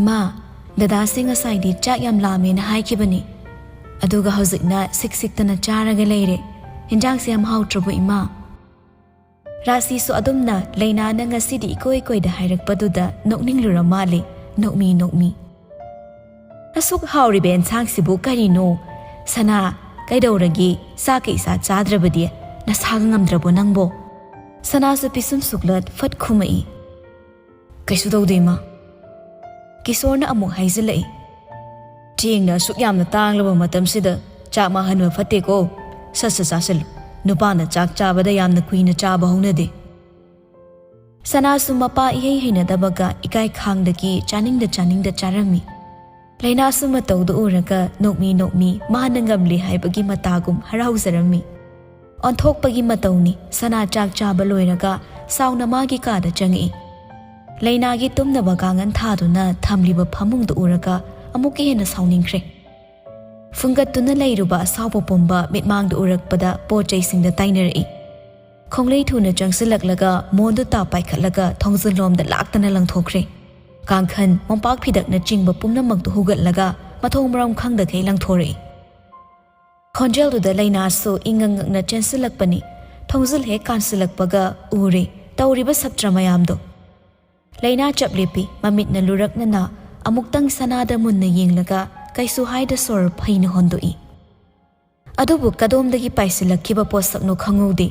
"ꯏꯃꯥ, ꯗꯗꯥꯁꯦ ꯉꯁꯥꯏꯗꯤ ꯆꯥꯛ ꯌꯥꯝ ꯂꯥꯝꯃꯦꯅ ꯍꯥꯏꯈꯤꯕꯅꯤ, ꯑꯗꯨꯒ ꯍꯧꯖꯤꯛꯅ ꯁꯤꯛ ꯁꯤꯛꯇꯅ ꯆꯥꯔꯒ ꯂꯩꯔꯦ꯫ ꯍꯤꯟꯖꯥꯡꯁꯦ ꯌꯥꯝ ꯍꯥꯎꯇ꯭ꯔꯕꯣ, ꯏꯃꯥ?" ꯔꯥꯁꯤꯁꯨ ꯑꯗꯨꯝꯅ ꯂꯩꯅꯥꯅ ꯉꯁꯤꯗꯤ ꯏꯀꯣꯏ ꯀꯣꯏꯗ ꯍꯥꯏꯔꯛꯄꯗꯨꯗ ꯅꯣꯛꯅꯤꯡꯂꯨꯔ ꯃꯥꯜꯂꯦ, ꯅꯣꯛꯃꯤ ꯅꯣꯛꯃꯤ꯫ "ꯑꯁꯨꯛ ꯍꯥꯎꯔꯤꯕ ꯑꯦꯟꯁꯥꯡꯁꯤꯕꯨ ꯀꯔꯤꯅꯣ? ꯁꯅꯥ, ꯀꯩꯗꯧꯔꯒꯦ? ꯆꯥꯛꯀ ꯏꯆꯥ ꯆꯥꯗ꯭ꯔꯕꯗꯤ ꯅꯁꯥꯒ ꯉꯝꯗ꯭ꯔꯕꯣ ꯅꯪꯕꯣ?" ꯁꯅꯥꯁꯨ ꯄꯤꯁꯨꯝ ꯁꯨꯛꯂꯠ ꯐꯠ ꯈꯨꯝꯃꯛꯏ, "ꯀꯩꯁꯨ ꯇꯧꯗꯦ, ꯏꯃꯥ꯫" ꯀꯤꯁꯣꯔꯅ ꯑꯃꯨꯛ ꯍꯥꯏꯖꯤꯜꯂꯛꯏ, "ꯆꯦꯡꯅ ꯑꯁꯨꯛ ꯌꯥꯝꯅ ꯇꯥꯡꯂꯕ ꯃꯇꯝꯁꯤꯗ ꯆꯥꯛ ꯃꯥꯡꯍꯟꯕ ꯐꯠꯇꯦꯀꯣ꯫ ꯁꯠ ꯁꯠ ꯆꯥꯁꯤꯜꯂꯨ꯫ ꯅꯨꯄꯥꯅ ꯆꯥꯛ ꯆꯥꯕꯗ ꯌꯥꯝꯅ ꯀꯨꯏꯅ ꯆꯥꯕ ꯍꯧꯅꯗꯦ꯫" ꯁꯅꯥꯁꯨ ꯃꯄꯥ ꯏꯍꯩ ꯍꯩꯅꯗꯕꯒ ꯏꯀꯥꯏ ꯈꯥꯡꯗꯒꯤ ꯆꯥꯅꯤꯡꯗ ꯆꯥꯅꯤꯡꯗ ꯆꯥꯔꯝꯃꯤ꯫ ꯂꯩꯅꯥꯁꯨ ꯃꯇꯧꯗꯨ ꯎꯔꯒ ꯅꯣꯛꯃꯤ ꯅꯣꯛꯃꯤ ꯃꯥꯅ ꯉꯝꯂꯦ ꯍꯥꯏꯕꯒꯤ ꯃꯇꯥꯒꯨꯝ ꯍꯔꯥꯎꯖꯔꯝꯃꯤ꯫ ꯑꯣꯟꯊꯣꯛꯄꯒꯤ ꯃꯇꯧꯅꯤ꯫ ꯁꯅꯥ ꯆꯥꯛ ꯆꯥꯕ ꯂꯣꯏꯔꯒ ꯁꯥꯎꯅ ꯃꯥꯒꯤ ꯀꯥꯗ ꯆꯪꯉꯛꯏ꯫ ꯂꯩꯅꯥꯒꯤ ꯇꯨꯝꯅꯕ ꯀꯥꯡꯒꯟ ꯊꯥꯗꯨꯅ ꯊꯝꯂꯤꯕ ꯐꯃꯨꯡꯗꯨ ꯎꯔꯒ ꯑꯃꯨꯛꯀ ꯍꯦꯟꯅ ꯁꯥꯎꯅꯤꯡꯈ꯭ꯔꯦ꯫ ꯐꯨꯡꯒꯠꯇꯨꯅ ꯂꯩꯔꯨꯕ ꯑꯁꯥꯎꯕ ꯄꯨꯝꯕ ꯃꯤꯠꯃꯥꯡꯗ ꯎꯔꯛꯄꯗ ꯄꯣꯠ ꯆꯩꯁꯤꯡꯗ ꯇꯥꯏꯅꯔꯛꯏ꯫ ꯈꯣꯡꯂꯩ ꯊꯨꯅ ꯆꯪꯁꯤꯜꯂꯛꯂꯒ ꯃꯣꯟꯗꯨ ꯇꯥ ꯄꯥꯏꯈꯠꯂꯒ ꯊꯣꯡꯖꯤꯜꯂꯣꯝꯗ ꯂꯥꯛꯇꯅ ꯂꯪꯊꯣꯛꯈ꯭ꯔꯦ꯫ ꯀꯥꯡꯈꯟ, ꯃꯣꯝꯄꯥꯛ ꯐꯤꯗꯛꯅꯆꯤꯡꯕ ꯄꯨꯝꯅꯃꯛꯇꯨ ꯍꯨꯒꯠꯂꯒ ꯃꯊꯣꯡ ꯃꯔꯝ ꯈꯪꯗꯈꯩ ꯂꯪꯊꯣꯔꯛꯏ꯫ ꯈꯣꯟꯖꯦꯜꯗꯨꯗ ꯂꯩꯅꯥꯁꯨ ꯏꯉꯛ ꯉꯛꯅ ꯆꯦꯟꯁꯤꯜꯂꯛꯄꯅꯤ꯫ ꯊꯣꯡꯖꯤꯜ ꯍꯦꯛ ꯀꯥꯟꯁꯤꯜꯂꯛꯄꯒ ꯎꯔꯦ ꯇꯧꯔꯤꯕ ꯁꯞꯇ꯭ꯔ ꯃꯌꯥꯝꯗꯣ꯫ ꯂꯩꯅꯥ ꯆꯞ ꯂꯦꯞꯄꯤ, ꯃꯃꯤꯠꯅ ꯂꯨꯔꯛꯅꯅ ꯑꯃꯨꯛꯇꯪ ꯁꯅꯥꯗ ꯃꯨꯟꯅ ꯌꯦꯡꯂꯒ ꯀꯩꯁꯨ ꯍꯥꯏꯗ ꯁꯣꯔ ꯐꯩꯅ ꯍꯣꯟꯗꯣꯛꯏ꯫ ꯑꯗꯨꯕꯨ ꯀꯗꯣꯝꯗꯒꯤ ꯄꯥꯏꯁꯤꯜꯂꯛꯈꯤꯕ ꯄꯣꯠꯁꯛꯅꯣ ꯈꯪꯍꯧꯗꯦ꯫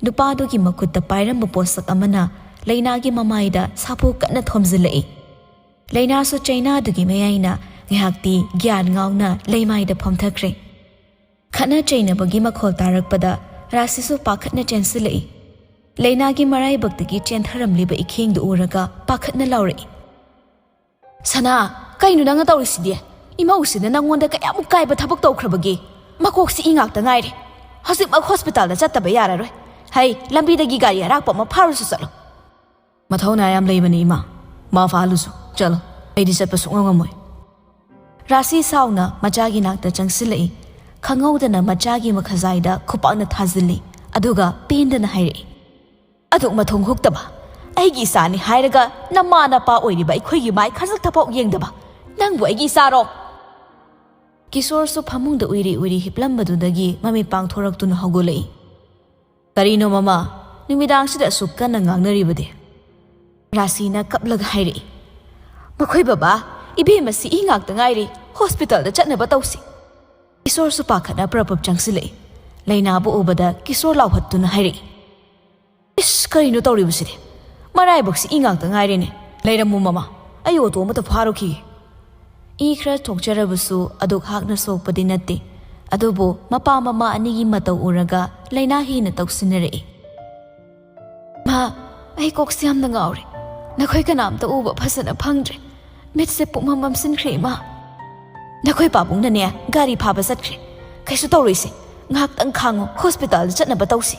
ꯅꯨꯄꯥꯗꯨꯒꯤ ꯃꯈꯨꯠꯇ ꯄꯥꯏꯔꯝꯕ ꯄꯣꯠꯁꯛ ꯑꯃꯅ ꯂꯩꯅꯥꯒꯤ ꯃꯃꯥꯏꯗ ꯁꯥꯐꯨ ꯀꯟꯅ ꯊꯣꯝꯖꯤꯜꯂꯛꯏ꯫ ꯂꯩꯅꯥꯁꯨ ꯆꯩꯅꯥꯗꯨꯒꯤ ꯃꯌꯥꯏꯅ ꯉꯥꯏꯍꯥꯛꯇꯤ ꯒ꯭ꯌꯥꯟ ꯉꯥꯎꯅ ꯂꯩꯃꯥꯏꯗ ꯐꯝꯊꯈ꯭ꯔꯦ꯫ ꯈꯠꯅ ꯆꯩꯅꯕꯒꯤ ꯃꯈꯣꯜ ꯇꯥꯔꯛꯄꯗ ꯔꯥꯁꯤꯁꯨ ꯄꯥꯈꯠꯅ ꯆꯦꯟꯁꯤꯜꯂꯛꯏ꯫ ꯂꯩꯅꯥꯒꯤ ꯃꯔꯥꯏꯕꯛꯇꯒꯤ ꯆꯦꯟꯊꯔꯝꯂꯤꯕ ꯏꯈꯦꯡꯗꯨ ꯎꯔꯒ ꯄꯥꯈꯠꯅ ꯂꯥꯎꯔꯛꯏ, ꯁꯅꯥ, ꯀꯩꯅꯣ ꯅꯪꯅ ꯇꯧꯔꯤꯁꯤꯗꯤ? ꯏꯃꯧꯁꯤꯅ ꯅꯪꯉꯣꯟꯗ ꯀꯌꯥꯃꯨꯛ ꯀꯥꯏꯕ ꯊꯕꯛ ꯇꯧꯈ꯭ꯔꯕꯒꯦ? ꯃꯀꯣꯛꯁꯤ ꯏ ꯉꯥꯛꯇ ꯉꯥꯏꯔꯦ꯫ ꯍꯧꯖꯤꯛꯃꯛ ꯍꯣꯁꯄꯤꯇꯥꯜꯗ ꯆꯠꯇꯕ ꯌꯥꯔꯔꯣꯏ꯫ ꯍꯩ, ꯂꯝꯕꯤꯗꯒꯤ ꯒꯥꯔꯤ ꯑꯔꯥꯛꯄ ꯑꯃ ꯐꯥꯔꯨꯁꯨ ꯆꯠꯂꯣ꯫ ꯃꯊꯧꯅꯥ ꯌꯥꯝ ꯂꯩꯕꯅꯤ ꯏꯃꯥ꯫ ꯃꯥ ꯐꯥꯍꯜꯂꯨꯁꯨ꯫ ꯆꯠꯂꯣ꯫ ꯑꯩꯗꯤ ꯆꯠꯄ ꯁꯨꯡꯉꯝ ꯉꯝꯃꯣꯏ꯫ ꯔꯥꯁꯤ ꯁꯥꯎꯅ ꯃꯆꯥꯒꯤ ꯅꯥꯛꯇ ꯆꯪꯁꯤꯜꯂꯛꯏ꯫ ꯈꯪꯍꯧꯗꯅ ꯃꯆꯥꯒꯤ ꯃꯈꯖꯥꯏꯗ ꯈꯨꯄꯥꯛꯅ ꯊꯥꯖꯤꯜꯂꯤ꯫ ꯑꯗꯨꯒ ꯄꯦꯟꯗꯅ ꯍꯥꯏꯔꯛꯏ, "ꯑꯗꯨꯛ ꯃꯊꯣꯡ ꯍꯨꯛꯇꯕ, ꯑꯩꯒꯤ ꯏꯆꯥꯅꯤ ꯍꯥꯏꯔꯒ ꯅꯃꯥ ꯅꯄꯥ ꯑꯣꯏꯔꯤꯕ ꯑꯩꯈꯣꯏꯒꯤ ꯃꯥꯏ ꯈꯖꯤꯛꯇꯐꯥꯎ ꯌꯦꯡꯗꯕ ꯅꯪꯕꯨ ꯑꯩꯒꯤ ꯏꯆꯥꯔꯣ?" ꯀꯤꯁꯣꯔꯁꯨ ꯐꯃꯨꯡꯗ ꯎꯏꯔꯤ ꯎꯏꯔꯤ ꯍꯤꯞꯂꯝꯕꯗꯨꯗꯒꯤ ꯃꯃꯤꯠ ꯄꯥꯡꯊꯣꯔꯛꯇꯨꯅ ꯍꯧꯒꯠꯂꯛꯏ꯫ "ꯀꯔꯤꯅꯣ ꯃꯃꯥ? ꯅꯨꯃꯤꯗꯥꯡꯁꯤꯗ ꯑꯁꯨꯛ ꯀꯟꯅ ꯉꯥꯡꯅꯔꯤꯕꯗꯤ?" ꯔꯥꯁꯤꯅ ꯀꯞꯂꯒ ꯍꯥꯏꯔꯛꯏ, "ꯃꯈꯣꯏ ꯕꯕꯥ, ꯏꯕꯦꯝꯃꯁꯤ ꯏ ꯉꯥꯛꯇ ꯉꯥꯏꯔꯤ, ꯍꯣꯁꯄꯤꯇꯥꯜꯗ ꯆꯠꯅꯕ ꯇꯧꯁꯤ꯫" ꯀꯤꯁꯣꯔꯁꯨ ꯄꯥꯈꯠꯅ ꯄ꯭ꯔꯞ ꯄ꯭ꯔꯞ ꯆꯪꯁꯤꯜꯂꯛꯏ꯫ ꯂꯩꯅꯥꯕꯨ ꯎꯕꯗ ꯀꯤꯁꯣꯔ ꯂꯥꯎꯍꯠꯇꯨꯅ ꯍꯥꯏꯔꯛꯏ, "ꯏꯁ, ꯀꯔꯤꯅꯣ ꯇꯧꯔꯤꯕꯁꯤꯗꯤ? ꯃꯔꯥꯏꯕꯛꯁꯤ ꯏ ꯉꯥꯛꯇ ꯉꯥꯏꯔꯦꯅꯦ꯫ ꯂꯩꯔꯝꯃꯨ ꯃꯃꯥ, ꯑꯩ ꯑꯣꯇꯣ ꯑꯃꯇ ꯐꯥꯔꯨꯈꯤꯒꯦ꯫" ꯏ ꯈꯔ ꯊꯣꯛꯆꯔꯕꯁꯨ ꯑꯗꯨꯛ ꯍꯥꯛꯅ ꯁꯣꯛꯄꯗꯤ ꯅꯠꯇꯦ꯫ ꯑꯗꯨꯕꯨ ꯃꯄꯥ ꯃꯃꯥ ꯑꯅꯤꯒꯤ ꯃꯇꯧ ꯎꯔꯒ ꯂꯩꯅꯥ ꯍꯦꯟꯅ ꯇꯧꯁꯤꯟꯅꯔꯛꯏ꯫ "ꯃꯥ, ꯑꯩ ꯀꯣꯛꯁꯦ ꯌꯥꯝꯅ ꯉꯥꯎꯔꯦ꯫ ꯅꯈꯣꯏ ꯀꯅꯥꯝꯇ ꯎꯕ ꯐꯖꯅ ꯐꯪꯗ꯭ꯔꯦ꯫ ꯃꯤꯠꯁꯦ ꯄꯨꯝꯃꯝ ꯃꯝꯁꯤꯟꯈ꯭ꯔꯦ ꯏꯃꯥ꯫ ꯅꯈꯣꯏ ꯄꯥꯕꯨꯡꯅꯅꯦ ꯒꯥꯔꯤ ꯐꯥꯕ ꯆꯠꯈ꯭ꯔꯦ꯫ ꯀꯩꯁꯨ ꯇꯧꯔꯣꯏꯁꯦ꯫ ꯉꯥꯏꯍꯥꯛꯇꯪ ꯈꯥꯡꯉꯨ, ꯍꯣꯁꯄꯤꯇꯥꯜꯗ ꯆꯠꯅꯕ ꯇꯧꯁꯤ꯫"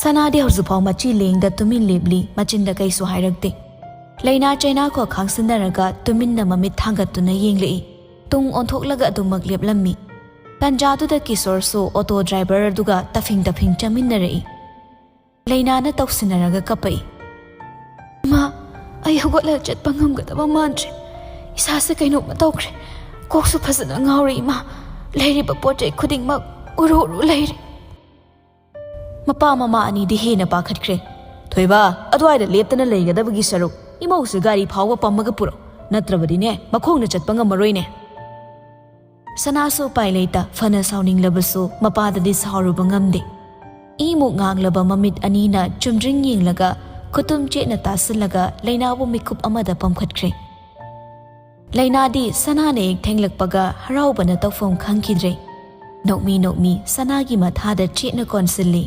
ꯁꯅꯥꯗꯤ ꯍꯧꯖꯤꯛꯐꯥꯎ ꯃꯆꯤ ꯂꯦꯡꯗ ꯇꯨꯃꯤꯟ ꯂꯦꯞꯂꯤ, ꯃꯆꯤꯟꯗ ꯀꯩꯁꯨ ꯍꯥꯏꯔꯛꯇꯦ꯫ ꯂꯩꯅꯥ ꯆꯩꯅꯥꯈꯣ ꯈꯥꯡꯁꯤꯟꯅꯔꯒ ꯇꯨꯃꯤꯟꯅ ꯃꯃꯤꯠ ꯊꯥꯡꯒꯠꯇꯨꯅ ꯌꯦꯡꯂꯛꯏ꯫ ꯇꯨꯡ ꯑꯣꯟꯊꯣꯛꯂꯒ ꯑꯗꯨꯃꯛ ꯂꯦꯞꯂꯝꯃꯤ꯫ ꯇꯟꯖꯥꯗꯨꯗ ꯀꯤꯁꯣꯔꯁꯨ ꯑꯣꯇꯣ ꯗ꯭ꯔꯥꯏꯚꯔ ꯑꯗꯨꯒ ꯇꯐꯤꯡ ꯇꯐꯤꯡ ꯆꯪꯃꯤꯟꯅꯔꯛꯏ꯫ ꯂꯩꯅꯥꯅ ꯇꯧꯁꯤꯟꯅꯔꯒ ꯀꯞꯄꯛꯏ꯫ "ꯏꯃꯥ, ꯑꯩ ꯍꯧꯒꯠꯂꯒ ꯆꯠꯄ ꯉꯝꯒꯗꯕ ꯃꯥꯟꯗ꯭ꯔꯦ꯫ ꯏꯁꯥꯁꯦ ꯀꯩꯅꯣꯝꯃ ꯇꯧꯈ꯭ꯔꯦ꯫ ꯀꯣꯛꯁꯨ ꯐꯖꯅ ꯉꯥꯎꯔꯦ ꯏꯃꯥ꯫ ꯂꯩꯔꯤꯕ ꯄꯣꯠ ꯆꯩ ꯈꯨꯗꯤꯡꯃꯛ ꯎꯔꯨ ꯎꯔꯨ ꯂꯩꯔꯦ꯫" ꯃꯄꯥ ꯃꯃꯥ ꯑꯅꯤꯗꯤ ꯍꯦꯟꯅ ꯄꯥꯈꯠꯈ꯭ꯔꯦ꯫ "ꯊꯣꯏꯕ, ꯑꯗꯨꯋꯥꯏꯗ ꯂꯦꯞꯇꯅ ꯂꯩꯒꯗꯕꯒꯤ ꯁꯔꯨꯛ ꯏꯃꯧꯁꯦ ꯒꯥꯔꯤ ꯐꯥꯎꯕ ꯄꯝꯃꯒ ꯄꯨꯔꯛ, ꯅꯠꯇ꯭ꯔꯕꯗꯤꯅꯦ ꯃꯈꯣꯡꯅ ꯆꯠꯄ ꯉꯝꯃꯔꯣꯏꯅꯦ꯫" ꯁꯅꯥꯁꯨ ꯎꯄꯥꯏ ꯂꯩꯇ ꯐꯅ ꯁꯥꯎꯅꯤꯡꯂꯕꯁꯨ ꯃꯄꯥꯗꯗꯤ ꯁꯥꯎꯔꯨꯕ ꯉꯝꯗꯦ꯫ ꯏꯃꯨꯛ ꯉꯥꯡꯂꯕ ꯃꯃꯤꯠ ꯑꯅꯤꯅ ꯆꯨꯝꯗ꯭ꯔꯤꯡ ꯌꯦꯡꯂꯒ ꯈꯨꯇꯨꯝ ꯆꯦꯠꯅ ꯇꯥꯁꯤꯜꯂꯒ ꯂꯩꯅꯥꯕꯨ ꯃꯤꯀꯨꯞ ꯑꯃꯗ ꯄꯝꯈꯠꯈ꯭ꯔꯦ꯫ ꯂꯩꯅꯥꯗꯤ ꯁꯅꯥꯅ ꯍꯦꯛ ꯊꯦꯡꯂꯛꯄꯒ ꯍꯔꯥꯎꯕꯅ ꯇꯧꯐꯝ ꯈꯪꯈꯤꯗ꯭ꯔꯦ꯫ ꯅꯣꯛꯃꯤ ꯅꯣꯛꯃꯤ ꯁꯅꯥꯒꯤ ꯃꯊꯥꯗ ꯆꯦꯠꯅ ꯀꯣꯟꯁꯤꯜꯂꯤ꯫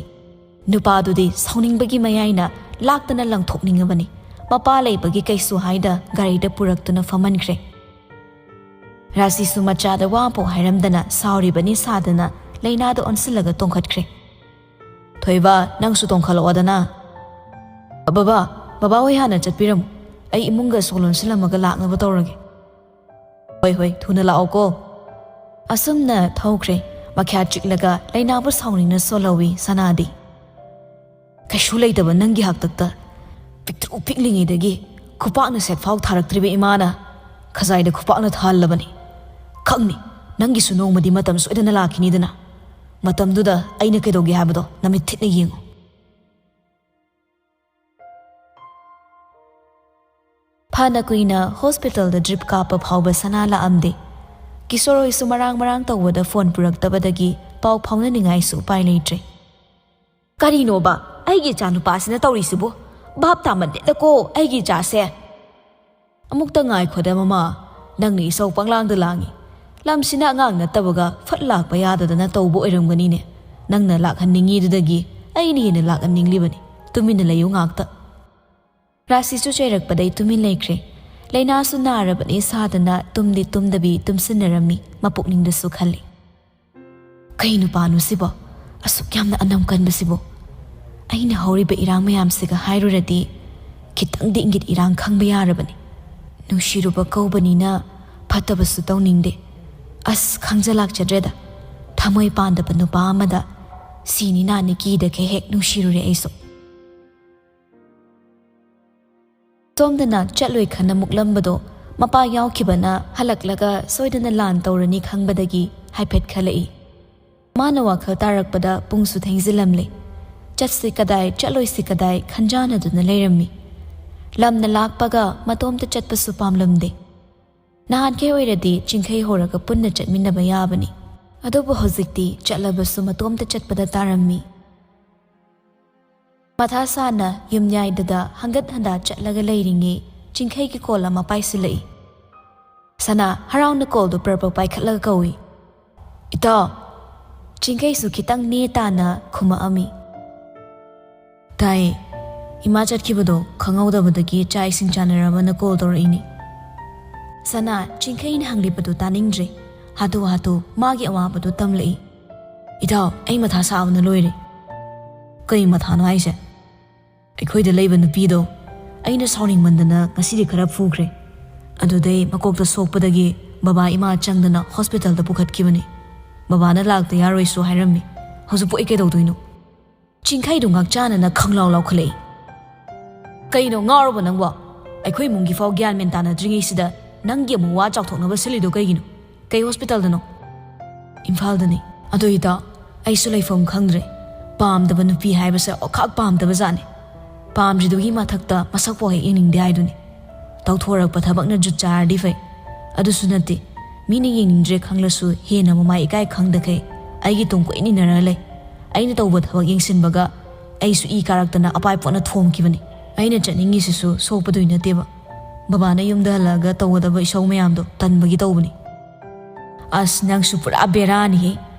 ꯅꯨꯄꯥꯗꯨꯗꯤ ꯁꯥꯎꯅꯤꯡꯕꯒꯤ ꯃꯌꯥꯏꯅ ꯂꯥꯛꯇꯅ ꯂꯪꯊꯣꯛꯅꯤꯡꯉꯕꯅꯤ꯫ ꯃꯄꯥ ꯂꯩꯕꯒꯤ ꯀꯩꯁꯨ ꯍꯥꯏꯗ ꯒꯥꯔꯤꯗ ꯄꯨꯔꯛꯇꯨꯅ ꯐꯝꯍꯟꯈ꯭ꯔꯦ꯫ ꯔꯥꯁꯤꯁꯨ ꯃꯆꯥꯗ ꯋꯥ ꯑꯃꯐꯥꯎ ꯍꯥꯏꯔꯝꯗꯅ ꯁꯥꯎꯔꯤꯕꯅꯤ ꯁꯥꯗꯅ ꯂꯩꯅꯥꯗ ꯑꯣꯟꯁꯤꯜꯂꯒ ꯇꯣꯡꯈꯠꯈ꯭ꯔꯦ꯫ "ꯊꯣꯏꯕ, ꯅꯪꯁꯨ ꯇꯣꯡꯈꯠꯂꯛꯑꯣꯗꯅ꯫" "ꯕꯕꯥ, ꯕꯕꯥ ꯍꯣꯏ ꯍꯥꯟꯅ ꯆꯠꯄꯤꯔꯝꯃꯨ꯫ ꯑꯩ ꯏꯃꯨꯡꯒ ꯁꯣ ꯂꯣꯟꯁꯤꯜꯂꯝꯃꯒ ꯂꯥꯛꯅꯕ ꯇꯧꯔꯒꯦ꯫" "ꯍꯣꯏ, ꯍꯣꯏ, ꯊꯨꯅ ꯂꯥꯛꯑꯣꯀꯣ꯫" ꯑꯁꯨꯝꯅ ꯊꯧꯈ꯭ꯔꯦ꯫ ꯃꯈ꯭ꯌꯥ ꯆꯤꯛꯂꯒ ꯂꯩꯅꯥꯕꯨ ꯁꯥꯎꯅꯤꯡꯅ ꯁꯣꯜꯍꯧꯋꯤ ꯁꯅꯥꯗꯤ꯫ "ꯀꯩꯁꯨ ꯂꯩꯇꯕ ꯅꯪꯒꯤ ꯍꯥꯛꯇꯛꯇ ꯄꯤꯛꯇ꯭ꯔꯨ ꯄꯤꯛꯂꯤꯉꯩꯗꯒꯤ ꯈꯨꯄꯥꯛꯅ ꯁꯦꯠꯐꯥꯎ ꯊꯥꯔꯛꯇ꯭ꯔꯤꯕ ꯏꯃꯥꯅ ꯈꯖꯥꯏꯗ ꯈꯨꯄꯥꯛꯅ ꯊꯥꯍꯜꯂꯕꯅꯤ꯫ ꯈꯪꯅꯤ, ꯅꯪꯒꯤꯁꯨ ꯅꯣꯡꯃꯗꯤ ꯃꯇꯝ ꯁꯣꯏꯗꯅ ꯂꯥꯛꯈꯤꯅꯤꯗꯅ꯫ ꯃꯇꯝꯗꯨꯗ ꯑꯩꯅ ꯀꯩꯗꯧꯒꯦ ꯍꯥꯏꯕꯗꯣ ꯅꯃꯤꯠ ꯊꯤꯠꯅ ꯌꯦꯡꯉꯨ꯫" ꯐꯅ ꯀꯨꯏꯅ ꯍꯣꯁꯄꯤꯇꯥꯜꯗ ꯗ꯭ꯔꯤꯞ ꯀꯥꯞꯄ ꯐꯥꯎꯕ ꯁꯅꯥ ꯂꯥꯛꯑꯝꯗꯦ꯫ ꯀꯤꯁꯣꯔ ꯍꯣꯏꯁꯨ ꯃꯔꯥꯡ ꯃꯔꯥꯡ ꯇꯧꯕꯗ ꯐꯣꯟ ꯄꯨꯔꯛꯇꯕꯗꯒꯤ ꯄꯥꯎ ꯐꯥꯎꯅꯅꯤꯡꯉꯥꯏꯁꯨ ꯎꯄꯥꯏ ꯂꯩꯇ꯭ꯔꯦ꯫ "ꯀꯔꯤꯅꯣꯕ ꯑꯩꯒꯤ ꯏꯆꯥ ꯅꯨꯄꯥꯁꯤꯅ ꯇꯧꯔꯤꯁꯤꯕꯨ? ꯚꯥꯞ ꯇꯥꯃꯟꯗꯦꯗꯀꯣ ꯑꯩꯒꯤ ꯏꯆꯥꯁꯦ꯫" "ꯑꯃꯨꯛꯇ ꯉꯥꯏꯈꯣꯗ ꯃꯃꯥ, ꯅꯪꯅ ꯏꯁꯧ ꯄꯪꯂꯥꯡꯗ ꯂꯥꯡꯉꯤ꯫ ꯂꯝꯁꯤꯅ ꯑꯉꯥꯡ ꯅꯠꯇꯕꯒ ꯐꯠ ꯂꯥꯛꯄ ꯌꯥꯗꯗꯅ ꯇꯧꯕ ꯑꯣꯏꯔꯝꯒꯅꯤꯅꯦ꯫ ꯅꯪꯅ ꯂꯥꯛꯍꯟꯅꯤꯡꯉꯤꯗꯨꯗꯒꯤ ꯑꯩꯅ ꯍꯦꯟꯅ ꯂꯥꯛꯍꯟꯅꯤꯡꯂꯤꯕꯅꯤ꯫ ꯇꯨꯃꯤꯟꯅ ꯂꯩꯌꯨ ꯉꯥꯛꯇ꯫" ꯔꯥꯁꯤꯁꯨ ꯆꯩꯔꯛꯄꯗꯩ ꯇꯨꯃꯤꯟ ꯂꯩꯈ꯭ꯔꯦ꯫ ꯂꯩꯅꯥꯁꯨ ꯅꯥꯔꯕꯅꯤ ꯁꯥꯗꯅ ꯇꯨꯝꯗꯤ ꯇꯨꯝꯗꯕꯤ ꯇꯨꯝꯁꯤꯟꯅꯔꯝꯃꯤ꯫ ꯃꯄꯨꯛꯅꯤꯡꯗꯁꯨ ꯈꯜꯂꯤ, "ꯀꯩ ꯅꯨꯄꯥꯅꯣ ꯁꯤꯕꯣ? ꯑꯁꯨꯛ ꯌꯥꯝꯅ ꯑꯅꯝ ꯀꯟꯕꯁꯤꯕꯣ? ꯑꯩꯅ ꯍꯧꯔꯤꯕ ꯏꯔꯥꯡ ꯃꯌꯥꯝꯁꯤꯒ ꯍꯥꯏꯔꯨꯔꯗꯤ ꯈꯤꯇꯪꯗꯤ ꯏꯪꯒꯤꯠ ꯏꯔꯥꯡ ꯈꯪꯕ ꯌꯥꯔꯕꯅꯤ꯫ ꯅꯨꯡꯁꯤꯔꯨꯕ ꯀꯧꯕꯅꯤꯅ ꯐꯠꯇꯕꯁꯨ ꯇꯧꯅꯤꯡꯗꯦ꯫ ꯑꯁ, ꯈꯪꯖ ꯂꯥꯛꯆꯗ꯭ꯔꯦꯗ꯫ ꯊꯃꯣꯏ ꯄꯥꯟꯗꯕ ꯅꯨꯄꯥ ꯑꯃꯗ ꯁꯤꯅꯤ ꯅꯥꯅꯤ ꯀꯤꯗꯈꯩ ꯍꯦꯛ ꯅꯨꯡꯁꯤꯔꯨꯔꯦ ꯑꯩꯁꯨ꯫" ꯁꯣꯝꯗꯅ ꯆꯠꯂꯣꯏ ꯈꯟꯅ ꯃꯨꯛꯂꯝꯕꯗꯣ ꯃꯄꯥ ꯌꯥꯎꯈꯤꯕꯅ ꯍꯜꯂꯛꯂꯒ ꯁꯣꯏꯗꯅ ꯂꯥꯟ ꯇꯧꯔꯅꯤ ꯈꯪꯕꯗꯒꯤ ꯍꯥꯏꯐꯦꯠ ꯈꯜꯂꯛꯏ꯫ ꯃꯥꯅ ꯋꯥꯈꯜ ꯇꯥꯔꯛꯄꯗ ꯄꯨꯡꯁꯨ ꯊꯦꯡꯖꯤꯜꯂꯝꯂꯦ꯫ ꯆꯠꯁꯤ ꯀꯗꯥꯏ, ꯆꯠꯂꯣꯏꯁꯤ ꯀꯗꯥꯏ ꯈꯟꯖꯥꯟꯅꯗꯨꯅ ꯂꯩꯔꯝꯃꯤ꯫ ꯂꯝꯅ ꯂꯥꯞꯄꯒ ꯃꯇꯣꯝꯇ ꯆꯠꯄꯁꯨ ꯄꯥꯝꯂꯝꯗꯦ꯫ ꯅꯍꯥꯟꯈꯩ ꯑꯣꯏꯔꯗꯤ ꯆꯤꯡꯈꯩ ꯍꯧꯔꯒ ꯄꯨꯟꯅ ꯆꯠꯃꯤꯟꯅꯕ ꯌꯥꯕꯅꯤ꯫ ꯑꯗꯨꯕꯨ ꯍꯧꯖꯤꯛꯇꯤ ꯆꯠꯂꯕꯁꯨ ꯃꯇꯣꯝꯇ ꯆꯠꯄꯗ ꯇꯥꯔꯝꯃꯤ꯫ ꯃꯊꯥ ꯁꯥꯅ ꯌꯨꯝꯌꯥꯏꯗꯨꯗ ꯍꯪꯒꯠ ꯍꯟꯗꯥ ꯆꯠꯂꯒ ꯂꯩꯔꯤꯉꯩ ꯆꯤꯡꯈꯩꯒꯤ ꯀꯣꯜ ꯑꯃ ꯄꯥꯏꯁꯤꯜꯂꯛꯏ꯫ ꯁꯅꯥ, ꯍꯔꯥꯎꯅ ꯀꯣꯜꯗꯨ ꯄ꯭ꯔꯞ ꯄ꯭ꯔꯞ ꯄꯥꯏꯈꯠꯂꯒ ꯀꯧꯏ, "ꯏꯇꯥꯎ!" ꯆꯤꯡꯈꯩꯁꯨ ꯈꯤꯇꯪ ꯅꯦ ꯇꯥꯅ ꯈꯨꯝꯃꯛꯑꯝꯃꯤ, "ꯇꯥꯏꯌꯦ꯫ ꯏꯃꯥ ꯆꯠꯈꯤꯕꯗꯣ ꯈꯪꯍꯧꯗꯕꯗꯒꯤ ꯆꯥꯛ ꯏꯁꯤꯡ ꯆꯥꯅꯔꯕꯅ ꯀꯣꯜ ꯇꯧꯔꯛꯏꯅꯤ꯫ ꯁꯅꯥ, ꯆꯤꯡꯈꯩꯅ ꯍꯪꯂꯤꯕꯗꯨ ꯇꯥꯅꯤꯡꯗ꯭ꯔꯦ꯫ ꯍꯥꯊꯨ ꯍꯥꯊꯨ ꯃꯥꯒꯤ ꯑꯋꯥꯕꯗꯨ ꯇꯝꯂꯛꯏ꯫ "ꯏꯇꯥꯎ, ꯑꯩ ꯃꯊꯥ ꯁꯥꯕꯅ ꯂꯣꯏꯔꯦ꯫" "ꯀꯩ ꯃꯊꯥꯅꯣ ꯍꯥꯏꯁꯦ?" "ꯑꯩꯈꯣꯏꯗ ꯂꯩꯕ ꯅꯨꯄꯤꯗꯣ ꯑꯩꯅ ꯁꯥꯎꯅꯤꯡꯃꯟꯗꯅ ꯉꯁꯤꯗꯤ ꯈꯔ ꯐꯨꯈ꯭ꯔꯦ꯫ ꯑꯗꯨꯗꯩ ꯃꯀꯣꯛꯇ ꯁꯣꯛꯄꯗꯒꯤ ꯕꯕꯥ ꯏꯃꯥ ꯆꯪꯗꯅ ꯍꯣꯁꯄꯤꯇꯥꯜꯗ ꯄꯨꯈꯠꯈꯤꯕꯅꯤ꯫ ꯕꯕꯥꯅ ꯂꯥꯛꯇ ꯌꯥꯔꯣꯏꯁꯨ ꯍꯥꯏꯔꯝꯃꯤ꯫ ꯍꯧꯖꯤꯛꯄꯨ ꯑꯩ ꯀꯩꯗꯧꯗꯣꯏꯅꯣ?" ꯆꯤꯡꯈꯩꯗꯨ ꯉꯥꯛꯆꯥꯅꯅ ꯈꯪꯂꯥꯎ ꯂꯥꯎꯈꯠꯂꯛꯏ꯫ "ꯀꯩꯅꯣ ꯉꯥꯎꯔꯕꯣ ꯅꯪꯕꯣ? ꯑꯩꯈꯣꯏ ꯏꯃꯨꯡꯒꯤ ꯐꯥꯎ ꯒ꯭ꯌꯥꯟ ꯃꯦꯟ ꯇꯥꯅꯗ꯭ꯔꯤꯉꯩꯁꯤꯗ ꯅꯪꯒꯤ ꯑꯃꯨꯛ ꯋꯥ ꯆꯥꯎꯊꯣꯛꯅꯕ ꯁꯤꯜꯂꯤꯗꯣ ꯀꯩꯒꯤꯅꯣ? ꯀꯩ ꯍꯣꯁꯄꯤꯇꯥꯜꯗꯅꯣ?" "ꯏꯝꯐꯥꯜꯗꯅꯤ꯫" "ꯑꯗꯨ ꯏꯇꯥꯎ, ꯑꯩꯁꯨ ꯂꯩꯐꯝ ꯈꯪꯗ꯭ꯔꯦ꯫ ꯄꯥꯝꯗꯕ ꯅꯨꯄꯤ ꯍꯥꯏꯕꯁꯦ ꯑꯣꯈꯥꯛ ꯄꯥꯝꯗꯕ ꯖꯥꯠꯅꯤ꯫ ꯄꯥꯝꯗ꯭ꯔꯤꯗꯨꯒꯤ ꯃꯊꯛꯇ ꯃꯁꯛꯐꯥꯎ ꯍꯦꯛ ꯌꯦꯡꯅꯤꯡꯗꯦ ꯍꯥꯏꯗꯨꯅꯤ꯫ ꯇꯧꯊꯣꯔꯛꯄ ꯊꯕꯛꯅ ꯖꯨꯠ ꯆꯥꯔꯗꯤ ꯐꯩ꯫ ꯑꯗꯨꯁꯨ ꯅꯠꯇꯦ, ꯃꯤꯅ ꯌꯦꯡꯅꯤꯡꯗ꯭ꯔꯦ ꯈꯪꯂꯁꯨ ꯍꯦꯟꯅ ꯃꯃꯥꯏ ꯏꯀꯥꯏ ꯈꯪꯗꯈꯩ ꯑꯩꯒꯤ ꯇꯨꯡ ꯀꯣꯏꯅ ꯏꯟꯅꯔ ꯂꯩ꯫ ꯑꯩꯅ ꯇꯧꯕ ꯊꯕꯛ ꯌꯦꯡꯁꯤꯟꯕꯒ ꯑꯩꯁꯨ ꯏ ꯀꯥꯔꯛꯇꯅ ꯑꯄꯥꯏ ꯄꯣꯠꯅ ꯊꯣꯝꯈꯤꯕꯅꯤ꯫ ꯑꯩꯅ ꯆꯠꯅꯤꯡꯉꯤꯁꯤꯁꯨ ꯁꯣꯛꯄꯗꯨꯏ ꯅꯠꯇꯦꯕ꯫ ꯕꯕꯥꯅ ꯌꯨꯝꯗ ꯍꯜꯂꯛꯑꯒ ꯇꯧꯒꯗꯕ ꯏꯁꯧ ꯃꯌꯥꯝꯗꯣ ꯇꯟꯕꯒꯤ ꯇꯧꯕꯅꯤ꯫" "ꯑꯁ, ꯅꯪꯁꯨ ꯄꯨꯔꯥ ꯕꯦꯔꯥꯅꯤꯍꯦ꯫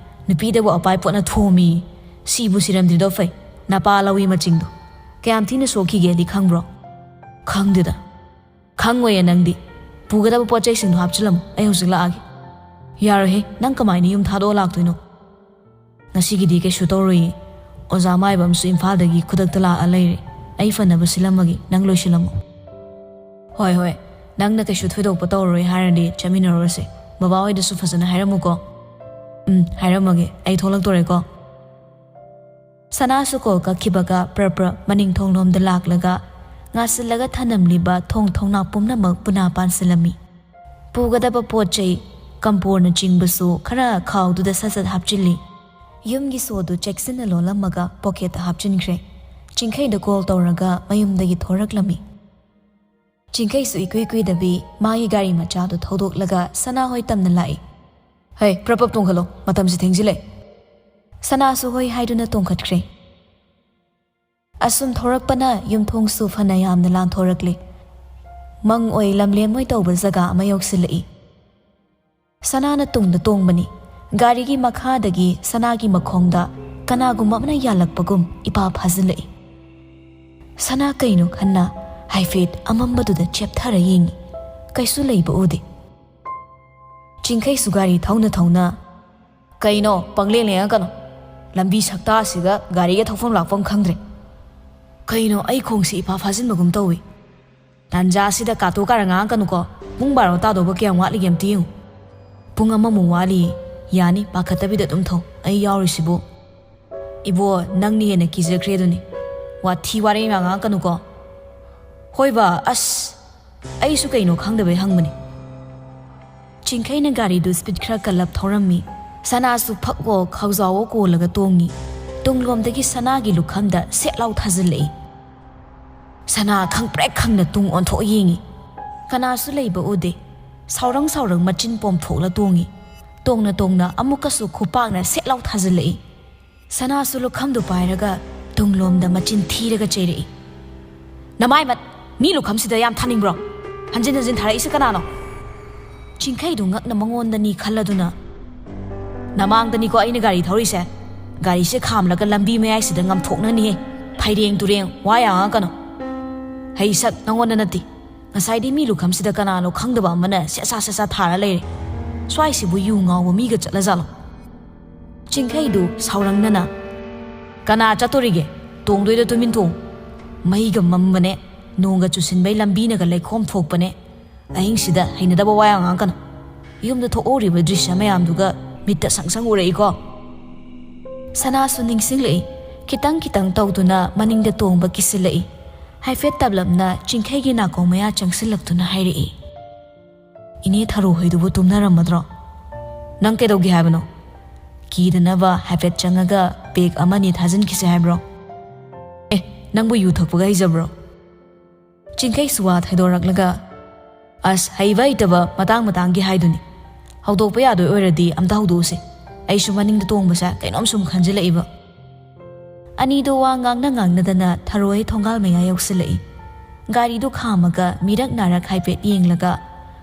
ꯅꯨꯄꯤꯗꯕꯨ ꯑꯄꯥꯏ ꯄꯣꯠꯅ ꯊꯣꯝꯃꯤ꯫ ꯁꯤꯕꯨ ꯁꯤꯔꯝꯗ꯭ꯔꯤꯗꯣ ꯐꯩ꯫ ꯅꯄꯥ ꯂꯧꯏ ꯃꯆꯤꯡꯗꯣ꯫ ꯀꯌꯥꯝ ꯊꯤꯅ ꯁꯣꯛꯈꯤꯒꯦꯗꯤ ꯈꯪꯕ꯭ꯔꯣ?" "ꯈꯪꯗꯦꯗ꯫" "ꯈꯪꯉꯣꯏꯌꯦ ꯅꯪꯗꯤ꯫ ꯄꯨꯒꯗꯕ ꯄꯣꯠ ꯆꯩꯁꯤꯡꯗꯣ ꯍꯥꯞꯆꯤꯜꯂꯝꯃꯣ, ꯑꯩ ꯍꯧꯖꯤꯛ ꯂꯥꯛꯑꯒꯦ꯫" "ꯌꯥꯔꯣꯏꯍꯦ, ꯅꯪ ꯀꯃꯥꯏꯅ ꯌꯨꯝ ꯊꯥꯗꯣꯛꯑ ꯂꯥꯛꯇꯣꯏꯅꯣ?" "ꯉꯁꯤꯒꯤꯗꯤ ꯀꯩꯁꯨ ꯇꯧꯔꯣꯏꯌꯦ꯫ ꯑꯣꯖꯥ ꯃꯥꯏꯕꯝꯁꯨ ꯏꯝꯐꯥꯜꯗꯒꯤ ꯈꯨꯗꯛꯇ ꯂꯥꯛꯑ ꯂꯩꯔꯦ꯫ ꯑꯩ ꯐꯅꯕ ꯁꯤꯜꯂꯝꯃꯒꯦ, ꯅꯪ ꯂꯣꯏꯁꯤꯜꯂꯝꯃꯣ꯫" "ꯍꯣꯏ, ꯍꯣꯏ, ꯅꯪꯅ ꯀꯩꯁꯨ ꯊꯣꯏꯗꯣꯛꯄ ꯇꯧꯔꯔꯣꯏ ꯍꯥꯏꯔꯗꯤ ꯆꯠꯃꯤꯟꯅꯔꯨꯔꯁꯦ꯫ ꯕꯕꯥ ꯍꯣꯏꯗꯁꯨ ꯐꯖꯅ ꯍꯥꯏꯔꯝꯃꯨꯀꯣ꯫" "ꯎꯝ, ꯍꯥꯏꯔꯝꯃꯒꯦ꯫ ꯑꯩ ꯊꯣꯛꯂꯛꯇꯣꯔꯦꯀꯣ꯫" ꯁꯅꯥꯁꯨ ꯀꯣꯜ ꯀꯛꯈꯤꯕꯒ ꯄ꯭ꯔꯞ ꯄ꯭ꯔꯞ ꯃꯅꯤꯡ ꯊꯣꯡꯂꯣꯝꯗ ꯂꯥꯛꯂꯒ ꯉꯥꯁꯤꯜꯂꯒ ꯊꯅꯝꯂꯤꯕ ꯊꯣꯡ ꯊꯣꯡꯅꯥꯎ ꯄꯨꯝꯅꯃꯛ ꯄꯨꯅꯥ ꯄꯥꯟꯁꯤꯜꯂꯝꯃꯤ꯫ ꯄꯨꯒꯗꯕ ꯄꯣꯠ ꯆꯩ, ꯀꯝꯄꯣꯔꯅꯆꯤꯡꯕꯁꯨ ꯈꯔ ꯈꯥꯎꯗꯨꯗ ꯁꯠ ꯁꯠ ꯍꯥꯞꯆꯤꯜꯂꯤ꯫ ꯌꯨꯝꯒꯤ ꯁꯣꯗꯨ ꯆꯦꯛꯁꯤꯟꯅ ꯂꯣꯜꯂꯝꯃꯒ ꯄꯣꯀꯦꯠꯇ ꯍꯥꯞꯆꯤꯟꯈ꯭ꯔꯦ꯫ ꯆꯤꯡꯈꯩꯗ ꯀꯣꯜ ꯇꯧꯔꯒ ꯃꯌꯨꯝꯗꯒꯤ ꯊꯣꯔꯛꯂꯝꯃꯤ꯫ ꯆꯤꯡꯈꯩꯁꯨ ꯏꯀꯨꯏ ꯀꯨꯏꯗꯕꯤ ꯃꯥꯒꯤ ꯒꯥꯔꯤ ꯃꯆꯥꯗꯨ ꯊꯧꯗꯣꯛꯂꯒ ꯁꯅꯥꯍꯣꯏ ꯇꯝꯅ ꯂꯥꯛꯏ꯫ "ꯍꯩ, ꯄ꯭ꯔꯞ ꯄ꯭ꯔꯞ ꯇꯣꯡꯈꯠꯂꯣ, ꯃꯇꯝꯁꯤ ꯊꯦꯡꯖꯤꯜꯂꯛꯑꯦ꯫" ꯁꯅꯥꯁꯨ ꯍꯣꯏ ꯍꯥꯏꯗꯨꯅ ꯇꯣꯡꯈꯠꯈ꯭ꯔꯦ꯫ ꯑꯁꯨꯝ ꯊꯧꯔꯛꯄꯅ ꯌꯨꯝꯊꯣꯡꯁꯨ ꯐꯅ ꯌꯥꯝꯅ ꯂꯥꯟꯊꯣꯔꯛꯂꯦ꯫ ꯃꯪ ꯑꯣꯏ ꯂꯝꯂꯦꯟ ꯑꯣꯏ ꯇꯧꯕ ꯖꯒꯥ ꯑꯃ ꯌꯧꯁꯤꯜꯂꯛꯏ꯫ ꯁꯅꯥꯅ ꯇꯨꯡꯗ ꯇꯣꯡꯕꯅꯤ꯫ ꯒꯥꯔꯤꯒꯤ ꯃꯈꯥꯗꯒꯤ ꯁꯅꯥꯒꯤ ꯃꯈꯣꯡꯗ ꯀꯅꯥꯒꯨꯝꯕ ꯑꯃꯅ ꯌꯥꯜꯂꯛꯄꯒꯨꯝ ꯏꯄꯥ ꯐꯥꯖꯤꯜꯂꯛꯏ꯫ ꯁꯅꯥ ꯀꯩꯅꯣ ꯈꯟꯅ ꯍꯥꯏꯐꯦꯠ ꯑꯃꯝꯕꯗꯨꯗ ꯆꯦꯞꯊꯔ ꯌꯦꯡꯉꯤ꯫ ꯀꯩꯁꯨ ꯂꯩꯕ ꯎꯗꯦ꯫ ꯆꯤꯡꯈꯩꯁꯨ ꯒꯥꯔꯤ ꯊꯧꯅ ꯊꯧꯅ, "ꯀꯩꯅꯣ ꯄꯪꯂꯦꯡ ꯂꯦꯡꯉꯛꯀꯅꯣ, ꯂꯝꯕꯤ ꯁꯛꯇꯥꯁꯤꯒ ꯒꯥꯔꯤꯒ ꯊꯧꯐꯝ ꯂꯥꯛꯐꯝ ꯈꯪꯗ꯭ꯔꯦ꯫ ꯀꯩꯅꯣ ꯑꯩ ꯈꯣꯡꯁꯤ ꯏꯐꯥ ꯐꯥꯖꯤꯟꯕꯒꯨꯝ ꯇꯧꯏ꯫ ꯇꯥꯟꯖꯥꯁꯤꯗ ꯀꯥꯇꯣ ꯀꯥꯔꯟ ꯉꯥꯡꯉꯛꯀꯅꯨꯀꯣ, ꯄꯨꯡ ꯕꯥꯔꯣ ꯇꯥꯗꯧꯕ ꯀꯌꯥꯝ ꯋꯥꯠꯂꯤꯒꯦ ꯑꯝꯇ ꯌꯦꯡꯉꯨ꯫ ꯄꯨꯡ ꯑꯃꯃꯨꯛ ꯋꯥꯠꯂꯤ꯫ ꯌꯥꯅꯤ, ꯄꯥꯈꯠꯇꯕꯤꯗ ꯑꯗꯨꯝ ꯊꯧ, ꯑꯩ ꯌꯥꯎꯔꯤꯁꯤꯕꯨ꯫" "ꯏꯕꯣ, ꯅꯪꯅ ꯍꯦꯟꯅ ꯀꯤꯖꯈ꯭ꯔꯦ ꯑꯗꯨꯅꯤ꯫ ꯋꯥꯊꯤ ꯋꯥꯔꯦꯝ ꯌꯥꯝ ꯉꯥꯡꯉꯛꯀꯅꯨꯀꯣ꯫" "ꯍꯣꯏꯕ, ꯑꯁ, ꯑꯩꯁꯨ ꯀꯩꯅꯣ ꯈꯪꯗꯕꯩ ꯍꯪꯕꯅꯤ꯫" ꯆꯤꯡꯈꯩꯅ ꯒꯥꯔꯤꯗꯨ ꯁ꯭ꯄꯤꯗ ꯈꯔ ꯀꯜꯂꯞ ꯊꯧꯔꯝꯃꯤ꯫ ꯁꯅꯥꯁꯨ ꯐꯛꯑꯣ ꯈꯥꯎꯖꯥꯎꯑꯣ ꯀꯣꯜꯂꯒ ꯇꯣꯡꯉꯤ꯫ ꯇꯨꯡꯂꯣꯝꯗꯒꯤ ꯁꯅꯥꯒꯤ ꯂꯨꯈꯝꯗ ꯁꯦꯠ ꯂꯥꯎ ꯊꯥꯖꯤꯜꯂꯛꯏ꯫ ꯁꯅꯥ ꯈꯪꯄ꯭ꯔꯦꯛ ꯈꯪꯅ ꯇꯨꯡ ꯑꯣꯟꯊꯣꯛ ꯌꯦꯡꯉꯤ꯫ ꯀꯅꯥꯁꯨ ꯂꯩꯕ ꯎꯗꯦ꯫ ꯁꯥꯎꯔꯪ ꯁꯥꯎꯔꯪ ꯃꯆꯤꯟ ꯄꯣꯝꯊꯣꯛꯂ ꯇꯣꯡꯉꯤ꯫ ꯇꯣꯡꯅ ꯇꯣꯡꯅ ꯑꯃꯨꯛꯀꯁꯨ ꯈꯨꯄꯥꯛꯅ ꯁꯦꯠ ꯂꯥꯎ ꯊꯥꯖꯤꯜꯂꯛꯏ꯫ ꯁꯅꯥꯁꯨ ꯂꯨꯈꯝꯗꯨ ꯄꯥꯏꯔꯒ ꯇꯨꯡꯂꯣꯝꯗ ꯃꯆꯤꯟ ꯊꯤꯔꯒ ꯆꯩꯔꯛꯏ꯫ "ꯅꯃꯥꯏ ꯃꯠ! ꯃꯤ ꯂꯨꯈꯝꯁꯤꯗ ꯌꯥꯝ ꯊꯥꯅꯤꯡꯕ꯭ꯔꯣ? ꯍꯟꯖꯤꯟ ꯍꯟꯖꯤꯟ ꯊꯥꯔꯛꯏꯁꯦ ꯀꯅꯥꯅꯣ?" ꯆꯤꯡꯈꯩꯗꯨ ꯉꯛꯅ ꯃꯉꯣꯟꯗꯅꯤ ꯈꯜꯂꯗꯨꯅ, "ꯅꯃꯥꯡꯗꯅꯤꯀꯣ ꯑꯩꯅ ꯒꯥꯔꯤ ꯊꯧꯔꯤꯁꯦ꯫ ꯒꯥꯔꯤꯁꯦ ꯈꯥꯝꯂꯒ ꯂꯝꯕꯤ ꯃꯌꯥꯏꯁꯤꯗ ꯉꯝꯊꯣꯛꯅꯅꯤꯍꯦ꯫ ꯐꯩꯔꯦꯡ ꯇꯨꯔꯦꯡ ꯋꯥ ꯌꯥꯝ ꯉꯥꯡꯉꯛꯀꯅꯨ꯫ ꯍꯩ ꯁꯛ ꯅꯉꯣꯟꯗ ꯅꯠꯇꯦ꯫ ꯉꯁꯥꯏꯗꯤ ꯃꯤ ꯂꯨꯈꯝꯁꯤꯗ ꯀꯅꯥꯅꯣ ꯈꯪꯗꯕ ꯑꯃꯅ ꯁꯦꯠꯁꯥ ꯁꯦꯠꯁꯥ ꯊꯥꯔ ꯂꯩꯔꯦ꯫ ꯁ꯭ꯋꯥꯏꯁꯤꯕꯨ ꯌꯨ ꯉꯥꯎꯕ ꯃꯤꯒ ꯆꯠꯂꯖꯥꯠꯂꯣ?" ꯆꯤꯡꯈꯩꯗꯨ ꯁꯥꯎꯔꯪꯅꯅ, "ꯀꯅꯥ ꯆꯠꯇꯣꯔꯤꯒꯦ? ꯇꯣꯡꯗꯣꯏꯗꯣ ꯇꯨꯃꯤꯟ ꯇꯣꯡ꯫ ꯃꯩꯒ ꯃꯝꯕꯅꯦ, ꯅꯣꯡꯒ ꯆꯨꯁꯤꯟꯕꯩ ꯂꯝꯕꯤꯅꯒ ꯂꯩꯈꯣꯝ ꯊꯣꯛꯄꯅꯦ꯫ ꯑꯍꯤꯡꯁꯤꯗ ꯍꯩꯅꯗꯕ ꯋꯥ ꯌꯥꯝ ꯉꯥꯡꯉꯛꯀꯅꯨ꯫ ꯌꯨꯝꯗ ꯊꯣꯛꯍꯧꯔꯤꯕ ꯗ꯭ꯔꯤꯁ꯭ꯌ ꯃꯌꯥꯝꯗꯨꯒ ꯃꯤꯠꯇ ꯁꯪ ꯁꯪ ꯎꯔꯛꯏꯀꯣ꯫" ꯁꯅꯥꯁꯨ ꯅꯤꯡꯁꯤꯡꯂꯛꯏ꯫ ꯈꯤꯇꯪ ꯈꯤꯇꯪ ꯇꯧꯗꯨꯅ ꯃꯅꯤꯡꯗ ꯇꯣꯡꯕ ꯀꯤꯁꯤꯜꯂꯛꯏ꯫ ꯍꯥꯏꯐꯦꯠ ꯇꯞꯂꯞꯅ ꯆꯤꯡꯈꯩꯒꯤ ꯅꯥꯀꯣꯡ ꯃꯌꯥ ꯆꯪꯁꯤꯜꯂꯛꯇꯨꯅ ꯍꯥꯏꯔꯛꯏ, "ꯏꯅꯦ ꯊꯔꯣ ꯍꯣꯏꯗꯨꯕꯨ ꯇꯨꯝꯅꯔꯝꯃꯗ꯭ꯔꯣ? ꯅꯪ ꯀꯩꯗꯧꯒꯦ ꯍꯥꯏꯕꯅꯣ? ꯀꯤꯗꯅꯕ ꯍꯥꯏꯐꯦꯠ ꯆꯪꯉꯒ ꯄꯦꯛ ꯑꯃꯅꯤ ꯊꯥꯖꯤꯟꯈꯤꯁꯦ ꯍꯥꯏꯕ꯭ꯔꯣ? ꯑꯦ, ꯅꯪꯕꯨ ꯌꯨ ꯊꯛꯄꯒ ꯍꯩꯖꯕ꯭ꯔꯣ?" ꯆꯤꯡꯈꯩꯁꯨ ꯋꯥ ꯊꯩꯗꯣꯔꯛꯂꯒ, "ꯑꯁ, ꯍꯩꯕ ꯍꯩꯇꯕ ꯃꯇꯥꯡ ꯃꯇꯥꯡꯒꯤ ꯍꯥꯏꯗꯨꯅꯤ꯫ ꯍꯧꯗꯣꯛꯄ ꯌꯥꯗꯣꯏ ꯑꯣꯏꯔꯗꯤ ꯑꯝꯇ ꯍꯧꯗꯣꯛꯎꯁꯦ꯫ ꯑꯩꯁꯨ ꯃꯅꯤꯡꯗ ꯇꯣꯡꯕꯁꯦ ꯀꯩꯅꯣꯝ ꯁꯨꯝ ꯈꯟꯖꯤꯜꯂꯛꯏꯕ꯫" ꯑꯅꯤꯗꯣ ꯋꯥ ꯉꯥꯡꯅ ꯉꯥꯡꯅꯗꯅ ꯊꯔꯣꯏ ꯊꯣꯡꯒꯥꯜ ꯃꯌꯥ ꯌꯧꯁꯤꯜꯂꯛꯏ꯫ ꯒꯥꯔꯤꯗꯨ ꯈꯥꯝꯃꯒ ꯃꯤꯔꯛ ꯅꯥꯔꯛ ꯍꯥꯏꯐꯦꯠ ꯌꯦꯡꯂꯒ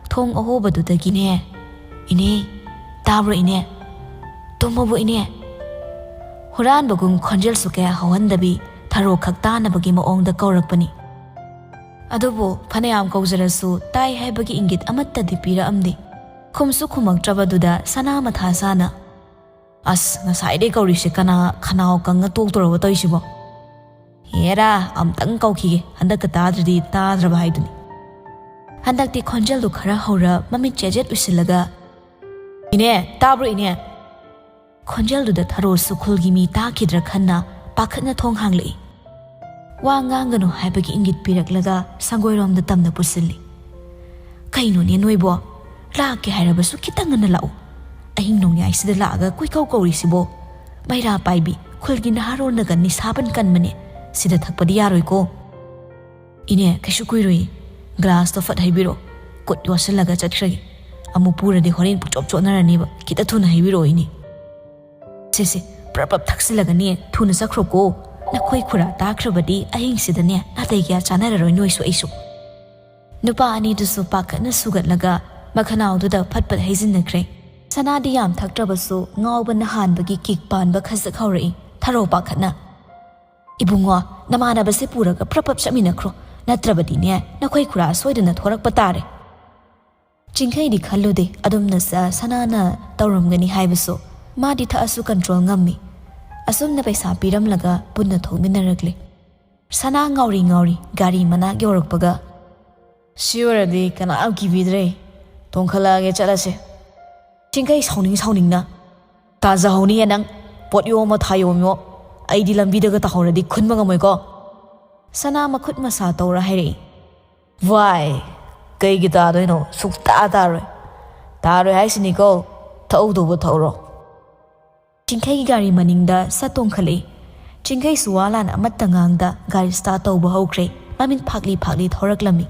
ꯊꯣꯡ ꯑꯍꯣꯕꯗꯨꯗꯒꯤꯅꯦ, "ꯏꯅꯦ, ꯇꯥꯕ꯭ꯔꯣ ꯏꯅꯦ? ꯇꯨꯝꯃꯕꯣ ꯏꯅꯦ?" ꯍꯨꯔꯥꯟꯕꯒꯨꯝ ꯈꯣꯟꯖꯦꯜꯁꯨ ꯀꯌꯥ ꯍꯧꯍꯟꯗꯕꯤ ꯊꯔꯣ ꯈꯛ ꯇꯥꯅꯕꯒꯤ ꯃꯑꯣꯡꯗ ꯀꯧꯔꯛꯄꯅꯤ꯫ ꯑꯗꯨꯕꯨ ꯐꯅꯌꯥꯝ ꯀꯧꯖꯔꯁꯨ ꯇꯥꯏ ꯍꯥꯏꯕꯒꯤ ꯏꯪꯒꯤꯠ ꯑꯃꯠꯇꯗꯤ ꯄꯤꯔꯛꯑꯝꯗꯦ꯫ ꯈꯨꯝꯁꯨ ꯈꯨꯝꯃꯛꯇ꯭ꯔꯕꯗꯨꯗ ꯁꯅꯥ ꯃꯊꯥ ꯁꯥꯅ, "ꯑꯁ, ꯉꯁꯥꯏꯗꯩ ꯀꯧꯔꯤꯁꯦ ꯀꯅꯥ ꯈꯅꯥꯎ ꯀꯪꯉ ꯇꯣꯛꯇꯣꯔꯕ ꯇꯧꯔꯤꯁꯤꯕꯣ? ꯍꯦꯔꯥ, ꯑꯝꯇꯪ ꯀꯧꯈꯤꯒꯦ, ꯍꯟꯗꯛꯀ ꯇꯥꯗ꯭ꯔꯗꯤ ꯇꯥꯗ꯭ꯔꯕ ꯍꯥꯏꯗꯨꯅꯤ"꯫ ꯍꯟꯗꯛꯇꯤ ꯈꯣꯟꯖꯦꯜꯗꯨ ꯈꯔ ꯍꯧꯔ ꯃꯃꯤꯠ ꯆꯦꯖꯦꯠ ꯎꯏꯁꯤꯜꯂꯒ, "ꯏꯅꯦ, ꯇꯥꯕ꯭ꯔꯣ ꯏꯅꯦ?" ꯈꯣꯟꯖꯦꯜꯗꯨꯗ ꯊꯔꯣꯁꯨ ꯈꯨꯜꯒꯤ ꯃꯤ ꯇꯥꯈꯤꯗ꯭ꯔꯥ ꯈꯟꯅ ꯄꯥꯈꯠꯅ ꯊꯣꯡ ꯍꯥꯡꯂꯛꯏ꯫ ꯋꯥ ꯉꯥꯡꯒꯅꯨ ꯍꯥꯏꯕꯒꯤ ꯏꯪꯒꯤꯠ ꯄꯤꯔꯛꯂꯒ ꯁꯪꯒꯣꯏꯔꯣꯝꯗ ꯇꯝꯅ ꯄꯨꯁꯤꯜꯂꯤ꯫ "ꯀꯩꯅꯣꯅꯦ ꯅꯣꯏꯕꯣ? ꯂꯥꯛꯀꯦ ꯍꯥꯏꯔꯕꯁꯨ ꯈꯤꯇꯪ ꯉꯟꯅ ꯂꯥꯛꯎ꯫ ꯑꯍꯤꯡ ꯅꯣꯡꯌꯥꯏꯁꯤꯗ ꯂꯥꯛꯑꯒ ꯀꯣꯏꯀꯧ ꯀꯧꯔꯤꯁꯤꯕꯣ? ꯃꯩꯔꯥ ꯄꯥꯏꯕꯤ, ꯈꯨꯜꯒꯤ ꯅꯍꯥꯔꯣꯟꯅꯒ ꯅꯤꯁꯥ ꯄꯟ ꯀꯟꯕꯅꯦ, ꯁꯤꯗ ꯊꯛꯄꯗꯤ ꯌꯥꯔꯣꯏꯀꯣ"꯫ "ꯏꯅꯦ, ꯀꯩꯁꯨ ꯀꯨꯏꯔꯣꯏ, ꯒ꯭ꯂꯥꯁꯇꯣ ꯐꯠ ꯍꯩꯕꯤꯔꯛꯑꯣ, ꯈꯨꯠ ꯌꯣꯠꯁꯤꯜꯂꯒ ꯆꯠꯈ꯭ꯔꯒꯦ꯫ ꯑꯃꯨꯛ ꯄꯨꯔꯗꯤ ꯍꯣꯔꯦꯟ ꯄꯨꯡꯆꯣꯞ ꯆꯣꯠꯅꯔꯅꯦꯕ, ꯈꯤꯇ ꯊꯨꯅ ꯍꯩꯕꯤꯔꯛꯑꯣ ꯏꯅꯦ"꯫ "ꯁꯦ ꯁꯦ, ꯄ꯭ꯔꯞ ꯄ꯭ꯔꯞ ꯊꯛꯆꯤꯜꯂꯒꯅꯦ ꯊꯨꯅ ꯆꯠꯈ꯭ꯔꯣꯀꯣ, ꯅꯈꯣꯏ ꯈꯨꯔꯥ ꯇꯥꯈ꯭ꯔꯕꯗꯤ ꯑꯍꯤꯡꯁꯤꯗꯅꯦ ꯅꯥꯇꯩ ꯀꯌꯥ ꯆꯥꯅꯔꯔꯣꯏ ꯅꯣꯏꯁꯨ ꯑꯩꯁꯨ"꯫ ꯅꯨꯄꯥ ꯑꯅꯤꯗꯨꯁꯨ ꯄꯥꯈꯠꯅ ꯁꯨꯒꯠꯂꯒ ꯃꯈꯅꯥꯎꯗꯨꯗ ꯐꯠ ꯐꯠ ꯍꯩꯖꯤꯟꯅꯈ꯭ꯔꯦ꯫ ꯁꯅꯥꯗꯤ ꯌꯥꯝ ꯊꯛꯇ꯭ꯔꯕꯁꯨ ꯉꯥꯎꯕꯅ ꯍꯥꯟꯕꯒꯤ ꯀꯤꯛ ꯄꯥꯟꯕ ꯈꯖꯤꯛ ꯍꯧꯔꯛꯏ꯫ ꯊꯔꯣ ꯄꯥꯈꯠꯅ, "ꯏꯕꯨꯡꯉꯣ, ꯅꯃꯥꯟꯅꯕꯁꯦ ꯄꯨꯔꯒ ꯄ꯭ꯔꯞ ꯄ꯭ꯔꯞ ꯆꯠꯃꯤꯟꯅꯈ꯭ꯔꯣ, ꯅꯠꯇ꯭ꯔꯕꯗꯤꯅꯦ ꯅꯈꯣꯏ ꯈꯨꯔꯥ ꯁꯣꯏꯗꯅ ꯊꯣꯔꯛꯄ ꯇꯥꯔꯦ"꯫ ꯆꯤꯡꯈꯩꯗꯤ ꯈꯜꯂꯨꯗꯦ ꯑꯗꯨꯝꯅ ꯁ-, ꯁꯅꯥꯅ ꯇꯧꯔꯝꯒꯅꯤ ꯍꯥꯏꯕꯁꯨ꯫ ꯃꯥꯗꯤ ꯊꯛꯑꯁꯨ ꯀꯟꯇ꯭ꯔꯣꯜ ꯉꯝꯃꯤ꯫ ꯑꯁꯨꯝꯅ ꯄꯩꯁꯥ ꯄꯤꯔꯝꯂꯒ ꯄꯨꯟꯅ ꯊꯣꯛꯃꯤꯟꯅꯔꯛꯂꯦ꯫ ꯁꯅꯥ ꯉꯥꯎꯔꯤ ꯉꯥꯎꯔꯤ ꯒꯥꯔꯤ ꯃꯅꯥꯛ ꯌꯧꯔꯛꯄꯒ, "ꯁꯤ ꯑꯣꯏꯔꯗꯤ ꯀꯅꯥꯝ ꯀꯤꯕꯤꯗ꯭ꯔꯦ, ꯇꯣꯡꯈꯠꯂꯛꯑꯒꯦ, ꯆꯠꯂꯁꯦ"꯫ ꯆꯤꯡꯈꯩ ꯁꯥꯎꯅꯤꯡ ꯁꯥꯎꯅꯤꯡꯅ, "ꯇꯥꯖꯍꯧꯅꯤꯌꯦ ꯅꯪ, ꯄꯣꯠ ꯌꯣꯝꯃꯣ ꯊꯥ ꯌꯣꯝꯃꯣ, ꯑꯩꯗꯤ ꯂꯝꯕꯤꯗꯒ ꯇꯥꯍꯧꯔꯗꯤ ꯈꯨꯟꯕ ꯉꯝꯃꯣꯏꯀꯣ"꯫ ꯁꯅꯥ ꯃꯈꯨꯠ ꯃꯁꯥ ꯇꯧꯔ ꯍꯥꯏꯔꯛꯏ꯫ "ꯋꯥꯏ, ꯀꯩꯒꯤ ꯇꯥꯗꯣꯏꯅꯣ? ꯁꯨꯛꯇꯥ ꯇꯥꯔꯣꯏ꯫ ꯇꯥꯔꯣꯏ ꯍꯥꯏꯁꯤꯅꯤꯀꯣ, ꯊꯛꯍꯧꯗꯧꯕ ꯊꯛꯎꯔꯣ"꯫ ꯆꯤꯡꯈꯩꯒꯤ ꯒꯥꯔꯤ ꯃꯅꯤꯡꯗ ꯁꯠ ꯇꯣꯡꯈꯠꯂꯛꯏ꯫ ꯆꯤꯡꯈꯩꯁꯨ ꯋꯥ ꯂꯥꯟ ꯑꯃꯠꯇ ꯉꯥꯡꯗ ꯒꯥꯔꯤ ꯁ꯭ꯇꯥꯔꯠ ꯇꯧꯕ ꯍꯧꯈ꯭ꯔꯦ꯫ ꯃꯃꯤꯠ ꯐꯥꯛꯂꯤ ꯐꯥꯛꯂꯤ ꯊꯧꯔꯛꯂꯝꯃꯤ꯫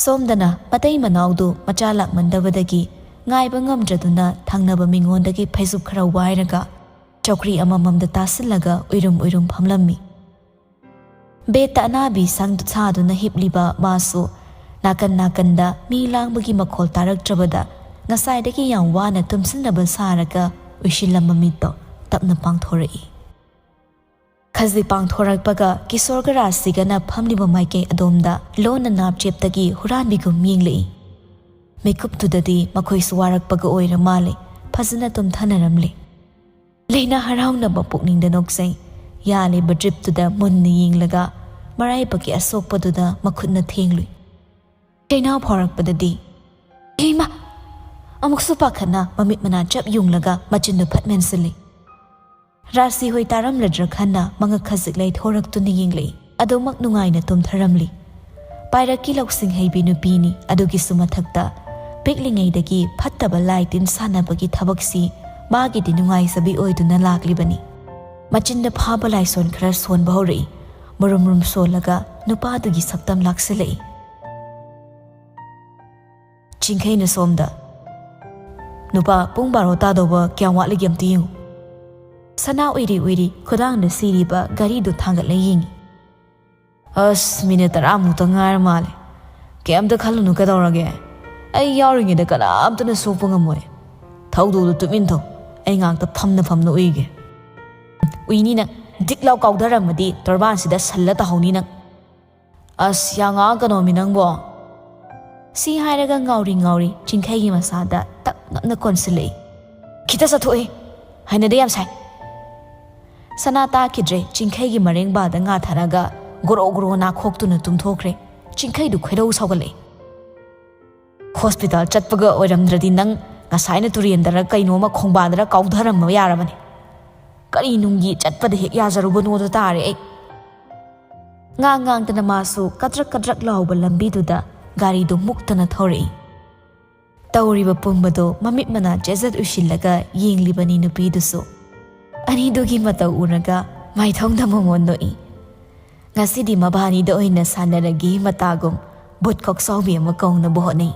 ꯁꯣꯝꯗꯅ ꯃꯇꯩ ꯃꯅꯥꯎꯗꯨ ꯃꯆꯥ ꯂꯥꯛꯃꯟꯗꯕꯗꯒꯤ ꯉꯥꯏꯕ ꯉꯝꯗ꯭ꯔꯗꯨꯅ ꯊꯪꯅꯕ ꯃꯤꯉꯣꯟꯗꯒꯤ ꯐꯩꯖꯨꯞ ꯈꯔ ꯋꯥꯏꯔꯒ ꯆꯧꯀ꯭ꯔꯤ ꯑꯃꯃꯝꯗ ꯇꯥꯁꯤꯜꯂꯒ ꯎꯏꯔꯨꯝ ꯎꯏꯔꯨꯝ ꯐꯝꯂꯝꯃꯤ꯫ ꯕꯦꯠꯇ ꯑꯅꯥꯕꯤ ꯁꯪ-, ꯁꯥꯗꯨꯅ ꯍꯤꯞꯂꯤꯕ ꯃꯥꯁꯨ ꯅꯥꯀꯟ ꯅꯥꯀꯟꯗ ꯃꯤ ꯂꯥꯡꯕꯒꯤ ꯃꯈꯣꯜ ꯇꯥꯔꯛꯇ꯭ꯔꯕꯗ ꯉꯁꯥꯏꯗꯒꯤ ꯌꯥꯝ ꯋꯥꯅ ꯇꯨꯝꯁꯤꯟꯅꯕ ꯁꯥꯔꯒ ꯎꯏꯁꯤꯜꯂꯝꯕ ꯃꯤꯠꯇꯣ ꯇꯞꯅ ꯄꯥꯡꯊꯣꯔꯛꯏ꯫ ꯈꯖꯤꯛ ꯄꯥꯡꯊꯣꯔꯛꯄꯒ ꯀꯤꯁꯣꯔꯒ ꯔꯥꯖꯁꯤꯒꯅ ꯐꯝꯂꯤꯕ ꯃꯥꯏꯀꯩ ꯑꯗꯣꯝꯗ ꯂꯣꯟꯅ ꯅꯥꯞꯆꯦꯞꯇꯒꯤ ꯍꯨꯔꯥꯟꯕꯤꯒꯨꯝ ꯌꯦꯡꯂꯛꯏ꯫ ꯃꯤꯀꯨꯞꯇꯨꯗꯗꯤ ꯃꯈꯣꯏꯁꯨ ꯋꯥꯔꯛꯄꯒ ꯑꯣꯏꯔ ꯃꯥꯜꯂꯦ, ꯐꯖꯅ ꯇꯨꯝꯊꯅꯔꯝꯂꯦ꯫ ꯂꯩꯅꯥ ꯍꯔꯥꯎꯅꯕ ꯄꯨꯛꯅꯤꯡꯗ ꯅꯣꯛꯆꯩ꯫ ꯌꯥꯜꯂꯤꯕ ꯗ꯭ꯔꯤꯞꯇꯨꯗ ꯃꯨꯟꯅ ꯌꯦꯡꯂꯒ ꯃꯔꯥꯏꯕꯛꯀꯤ ꯑꯁꯣꯛꯄꯗꯨꯗ ꯃꯈꯨꯠꯅ ꯊꯦꯡꯂꯨꯏ꯫ ꯆꯩꯅꯥꯎ ꯐꯥꯎꯔꯛꯄꯗꯗꯤ, "ꯏꯃꯥ!" ꯑꯃꯨꯛꯁꯨ ꯄꯥꯈꯠꯅ ꯃꯃꯤꯠ ꯃꯅꯥ ꯆꯞ ꯌꯨꯡꯂꯒ ꯃꯆꯤꯟꯗꯨ ꯐꯠ ꯃꯦꯟꯁꯤꯜꯂꯤ꯫ ꯔꯥꯖꯁꯤ ꯍꯣꯏ ꯇꯥꯔꯝꯂꯗ꯭ꯔꯥ ꯈꯟꯅ ꯃꯉꯛ ꯈꯖꯤꯛ ꯂꯩꯊꯣꯔꯛꯇꯨꯅ ꯌꯦꯡꯂꯛꯏ꯫ ꯑꯗꯨꯃꯛ ꯅꯨꯡꯉꯥꯏꯅ ꯇꯨꯝꯊꯔꯝꯂꯤ꯫ ꯄꯥꯏꯔꯛꯀꯤ ꯂꯧꯁꯤꯡ ꯍꯩꯕꯤ ꯅꯨꯄꯤꯅꯤ꯫ ꯑꯗꯨꯒꯤꯁꯨ ꯃꯊꯛꯇ ꯄꯤꯛꯂꯤꯉꯩꯗꯒꯤ ꯐꯠꯇꯕ ꯂꯥꯏ ꯇꯤꯟ ꯁꯥꯟꯅꯕꯒꯤ ꯊꯕꯛꯁꯤ ꯃꯥꯒꯤꯗꯤ ꯅꯨꯡꯉꯥꯏꯖꯕꯤ ꯑꯣꯏꯗꯨꯅ ꯂꯥꯛꯂꯤꯕꯅꯤ꯫ ꯃꯆꯤꯟꯗ ꯐꯥꯕ ꯂꯥꯏꯁꯣꯟ ꯈꯔ ꯁꯣꯟꯕ ꯍꯧꯔꯛꯏ꯫ ꯃꯔꯨꯝ ꯃꯔꯨꯝ ꯁꯣꯜꯂꯒ ꯅꯨꯄꯥꯗꯨꯒꯤ ꯁꯛꯇꯝ ꯂꯥꯛꯁꯤꯜꯂꯛꯏ꯫ ꯆꯤꯡꯈꯩꯅ ꯁꯣꯝꯗ, "ꯅꯨꯄꯥ, ꯄꯨꯡ ꯕꯥꯔꯣ ꯇꯥꯗꯧꯕ ꯀꯌꯥꯝ ꯋꯥꯠꯂꯤꯒꯦ ꯑꯝꯇ ꯌꯦꯡꯉꯨ꯫" ꯁꯅꯥ ꯎꯏꯔꯤ ꯎꯏꯔꯤ ꯈꯨꯗꯥꯡꯗ ꯁꯤꯔꯤꯕ ꯘꯔꯤꯗꯨ ꯊꯥꯡꯒꯠꯂ ꯌꯦꯡꯉꯤ꯫ "ꯑꯁ, ꯃꯤꯅꯤꯠ ꯇꯔꯥꯃꯨꯛꯇ ꯉꯥꯏꯔ ꯃꯥꯜꯂꯦ꯫ ꯀꯩꯝꯇ ꯈꯜꯂꯨꯅꯨ, ꯀꯩꯗꯧꯔꯒꯦ? ꯑꯩ ꯌꯥꯎꯔꯤꯉꯩꯗ ꯀꯅꯥꯝꯇꯅ ꯁꯣꯛꯄ ꯉꯝꯃꯣꯏ꯫ ꯊꯧꯗꯣꯗꯨ ꯇꯨꯃꯤꯟ ꯊꯧ꯫ ꯑꯩ ꯉꯥꯛꯇ ꯐꯝꯅ ꯐꯝꯅ ꯎꯏꯒꯦ꯫" "ꯎꯏꯅꯤ ꯅꯪ꯫ ꯗꯤꯛ ꯂꯥꯎ ꯀꯥꯎꯊꯔꯝꯃꯗꯤ ꯇꯣꯔꯕꯥꯟꯁꯤꯗ ꯁꯜꯂ ꯇꯥꯍꯧꯅꯤ ꯅꯪ꯫" "ꯑꯁ, ꯌꯥꯝ ꯉꯥꯡꯉꯛꯀꯅꯣꯃꯤ ꯅꯪꯕꯣ꯫" ꯁꯤ ꯍꯥꯏꯔꯒ ꯉꯥꯎꯔꯤ ꯉꯥꯎꯔꯤ ꯆꯤꯡꯈꯩꯒꯤ ꯃꯁꯥꯗ ꯇꯞ ꯅꯞꯅ ꯀꯣꯟꯁꯤꯜꯂꯛꯏ꯫ "ꯈꯤꯇ ꯆꯠꯊꯣꯛꯑꯦ, ꯍꯩꯅꯗꯦ ꯌꯥꯝ ꯁꯥꯏ꯫" ꯁꯅꯥ ꯇꯥꯈꯤꯗ꯭ꯔꯦ꯫ ꯆꯤꯡꯈꯩꯒꯤ ꯃꯔꯦꯡꯕꯥꯗ ꯉꯥ ꯊꯥꯔꯒ ꯒꯣꯔꯣ ꯒꯣꯔꯣ ꯅꯥꯈꯣꯛꯇꯨꯅ ꯇꯨꯝꯊꯣꯛꯈ꯭ꯔꯦ꯫ ꯆꯤꯡꯈꯩꯗꯨ ꯈꯣꯏꯗꯧ ꯁꯥꯎꯒꯠꯂꯛꯏ꯫ "ꯍꯣꯁꯄꯤꯇꯥꯜ ꯆꯠꯄꯒ ꯑꯣꯏꯔꯝꯗ꯭ꯔꯗꯤ ꯅꯪ ꯉꯁꯥꯏꯅ ꯇꯨꯔꯦꯟꯗꯔ ꯀꯩꯅꯣꯃ ꯈꯣꯡꯕꯥꯟꯗꯔ ꯀꯥꯎꯊꯔꯝꯕ ꯌꯥꯔꯕꯅꯤ꯫ ꯀꯔꯤ ꯅꯨꯡꯒꯤ ꯆꯠꯄꯗ ꯍꯦꯛ ꯌꯥꯖꯔꯨꯕꯅꯣꯗꯣ ꯇꯥꯔꯦ ꯑꯩ꯫" ꯉꯥꯡ ꯉꯥꯡꯗꯅ ꯃꯥꯁꯨ ꯀꯗ꯭ꯔꯛ ꯀꯗ꯭ꯔꯛ ꯂꯥꯎꯕ ꯂꯝꯕꯤꯗꯨꯗ ꯒꯥꯔꯤꯗꯨ ꯃꯨꯛꯇꯅ ꯊꯧꯔꯛꯏ꯫ ꯇꯧꯔꯤꯕ ꯄꯨꯝꯕꯗꯣ ꯃꯃꯤꯠ ꯃꯅꯥ ꯆꯦꯖꯠ ꯎꯏꯁꯤꯜꯂꯒ ꯌꯦꯡꯂꯤꯕꯅꯤ ꯅꯨꯄꯤꯗꯨꯁꯨ꯫ ꯑꯅꯤꯗꯨꯒꯤ ꯃꯇꯧ ꯎꯔꯒ ꯃꯥꯏꯊꯣꯡꯗ ꯃꯣꯃꯣꯟ ꯅꯣꯛꯏ꯫ ꯉꯁꯤꯗꯤ ꯃꯕꯥꯅꯤꯗ ꯑꯣꯏꯅ ꯁꯥꯟꯅꯔꯒꯦ ꯃꯇꯥꯒꯨꯝ ꯕꯨꯠ ꯀꯣꯛꯆꯥꯎꯕꯤ ꯑꯃ ꯀꯧꯅꯕ ꯍꯣꯠꯅꯩ꯫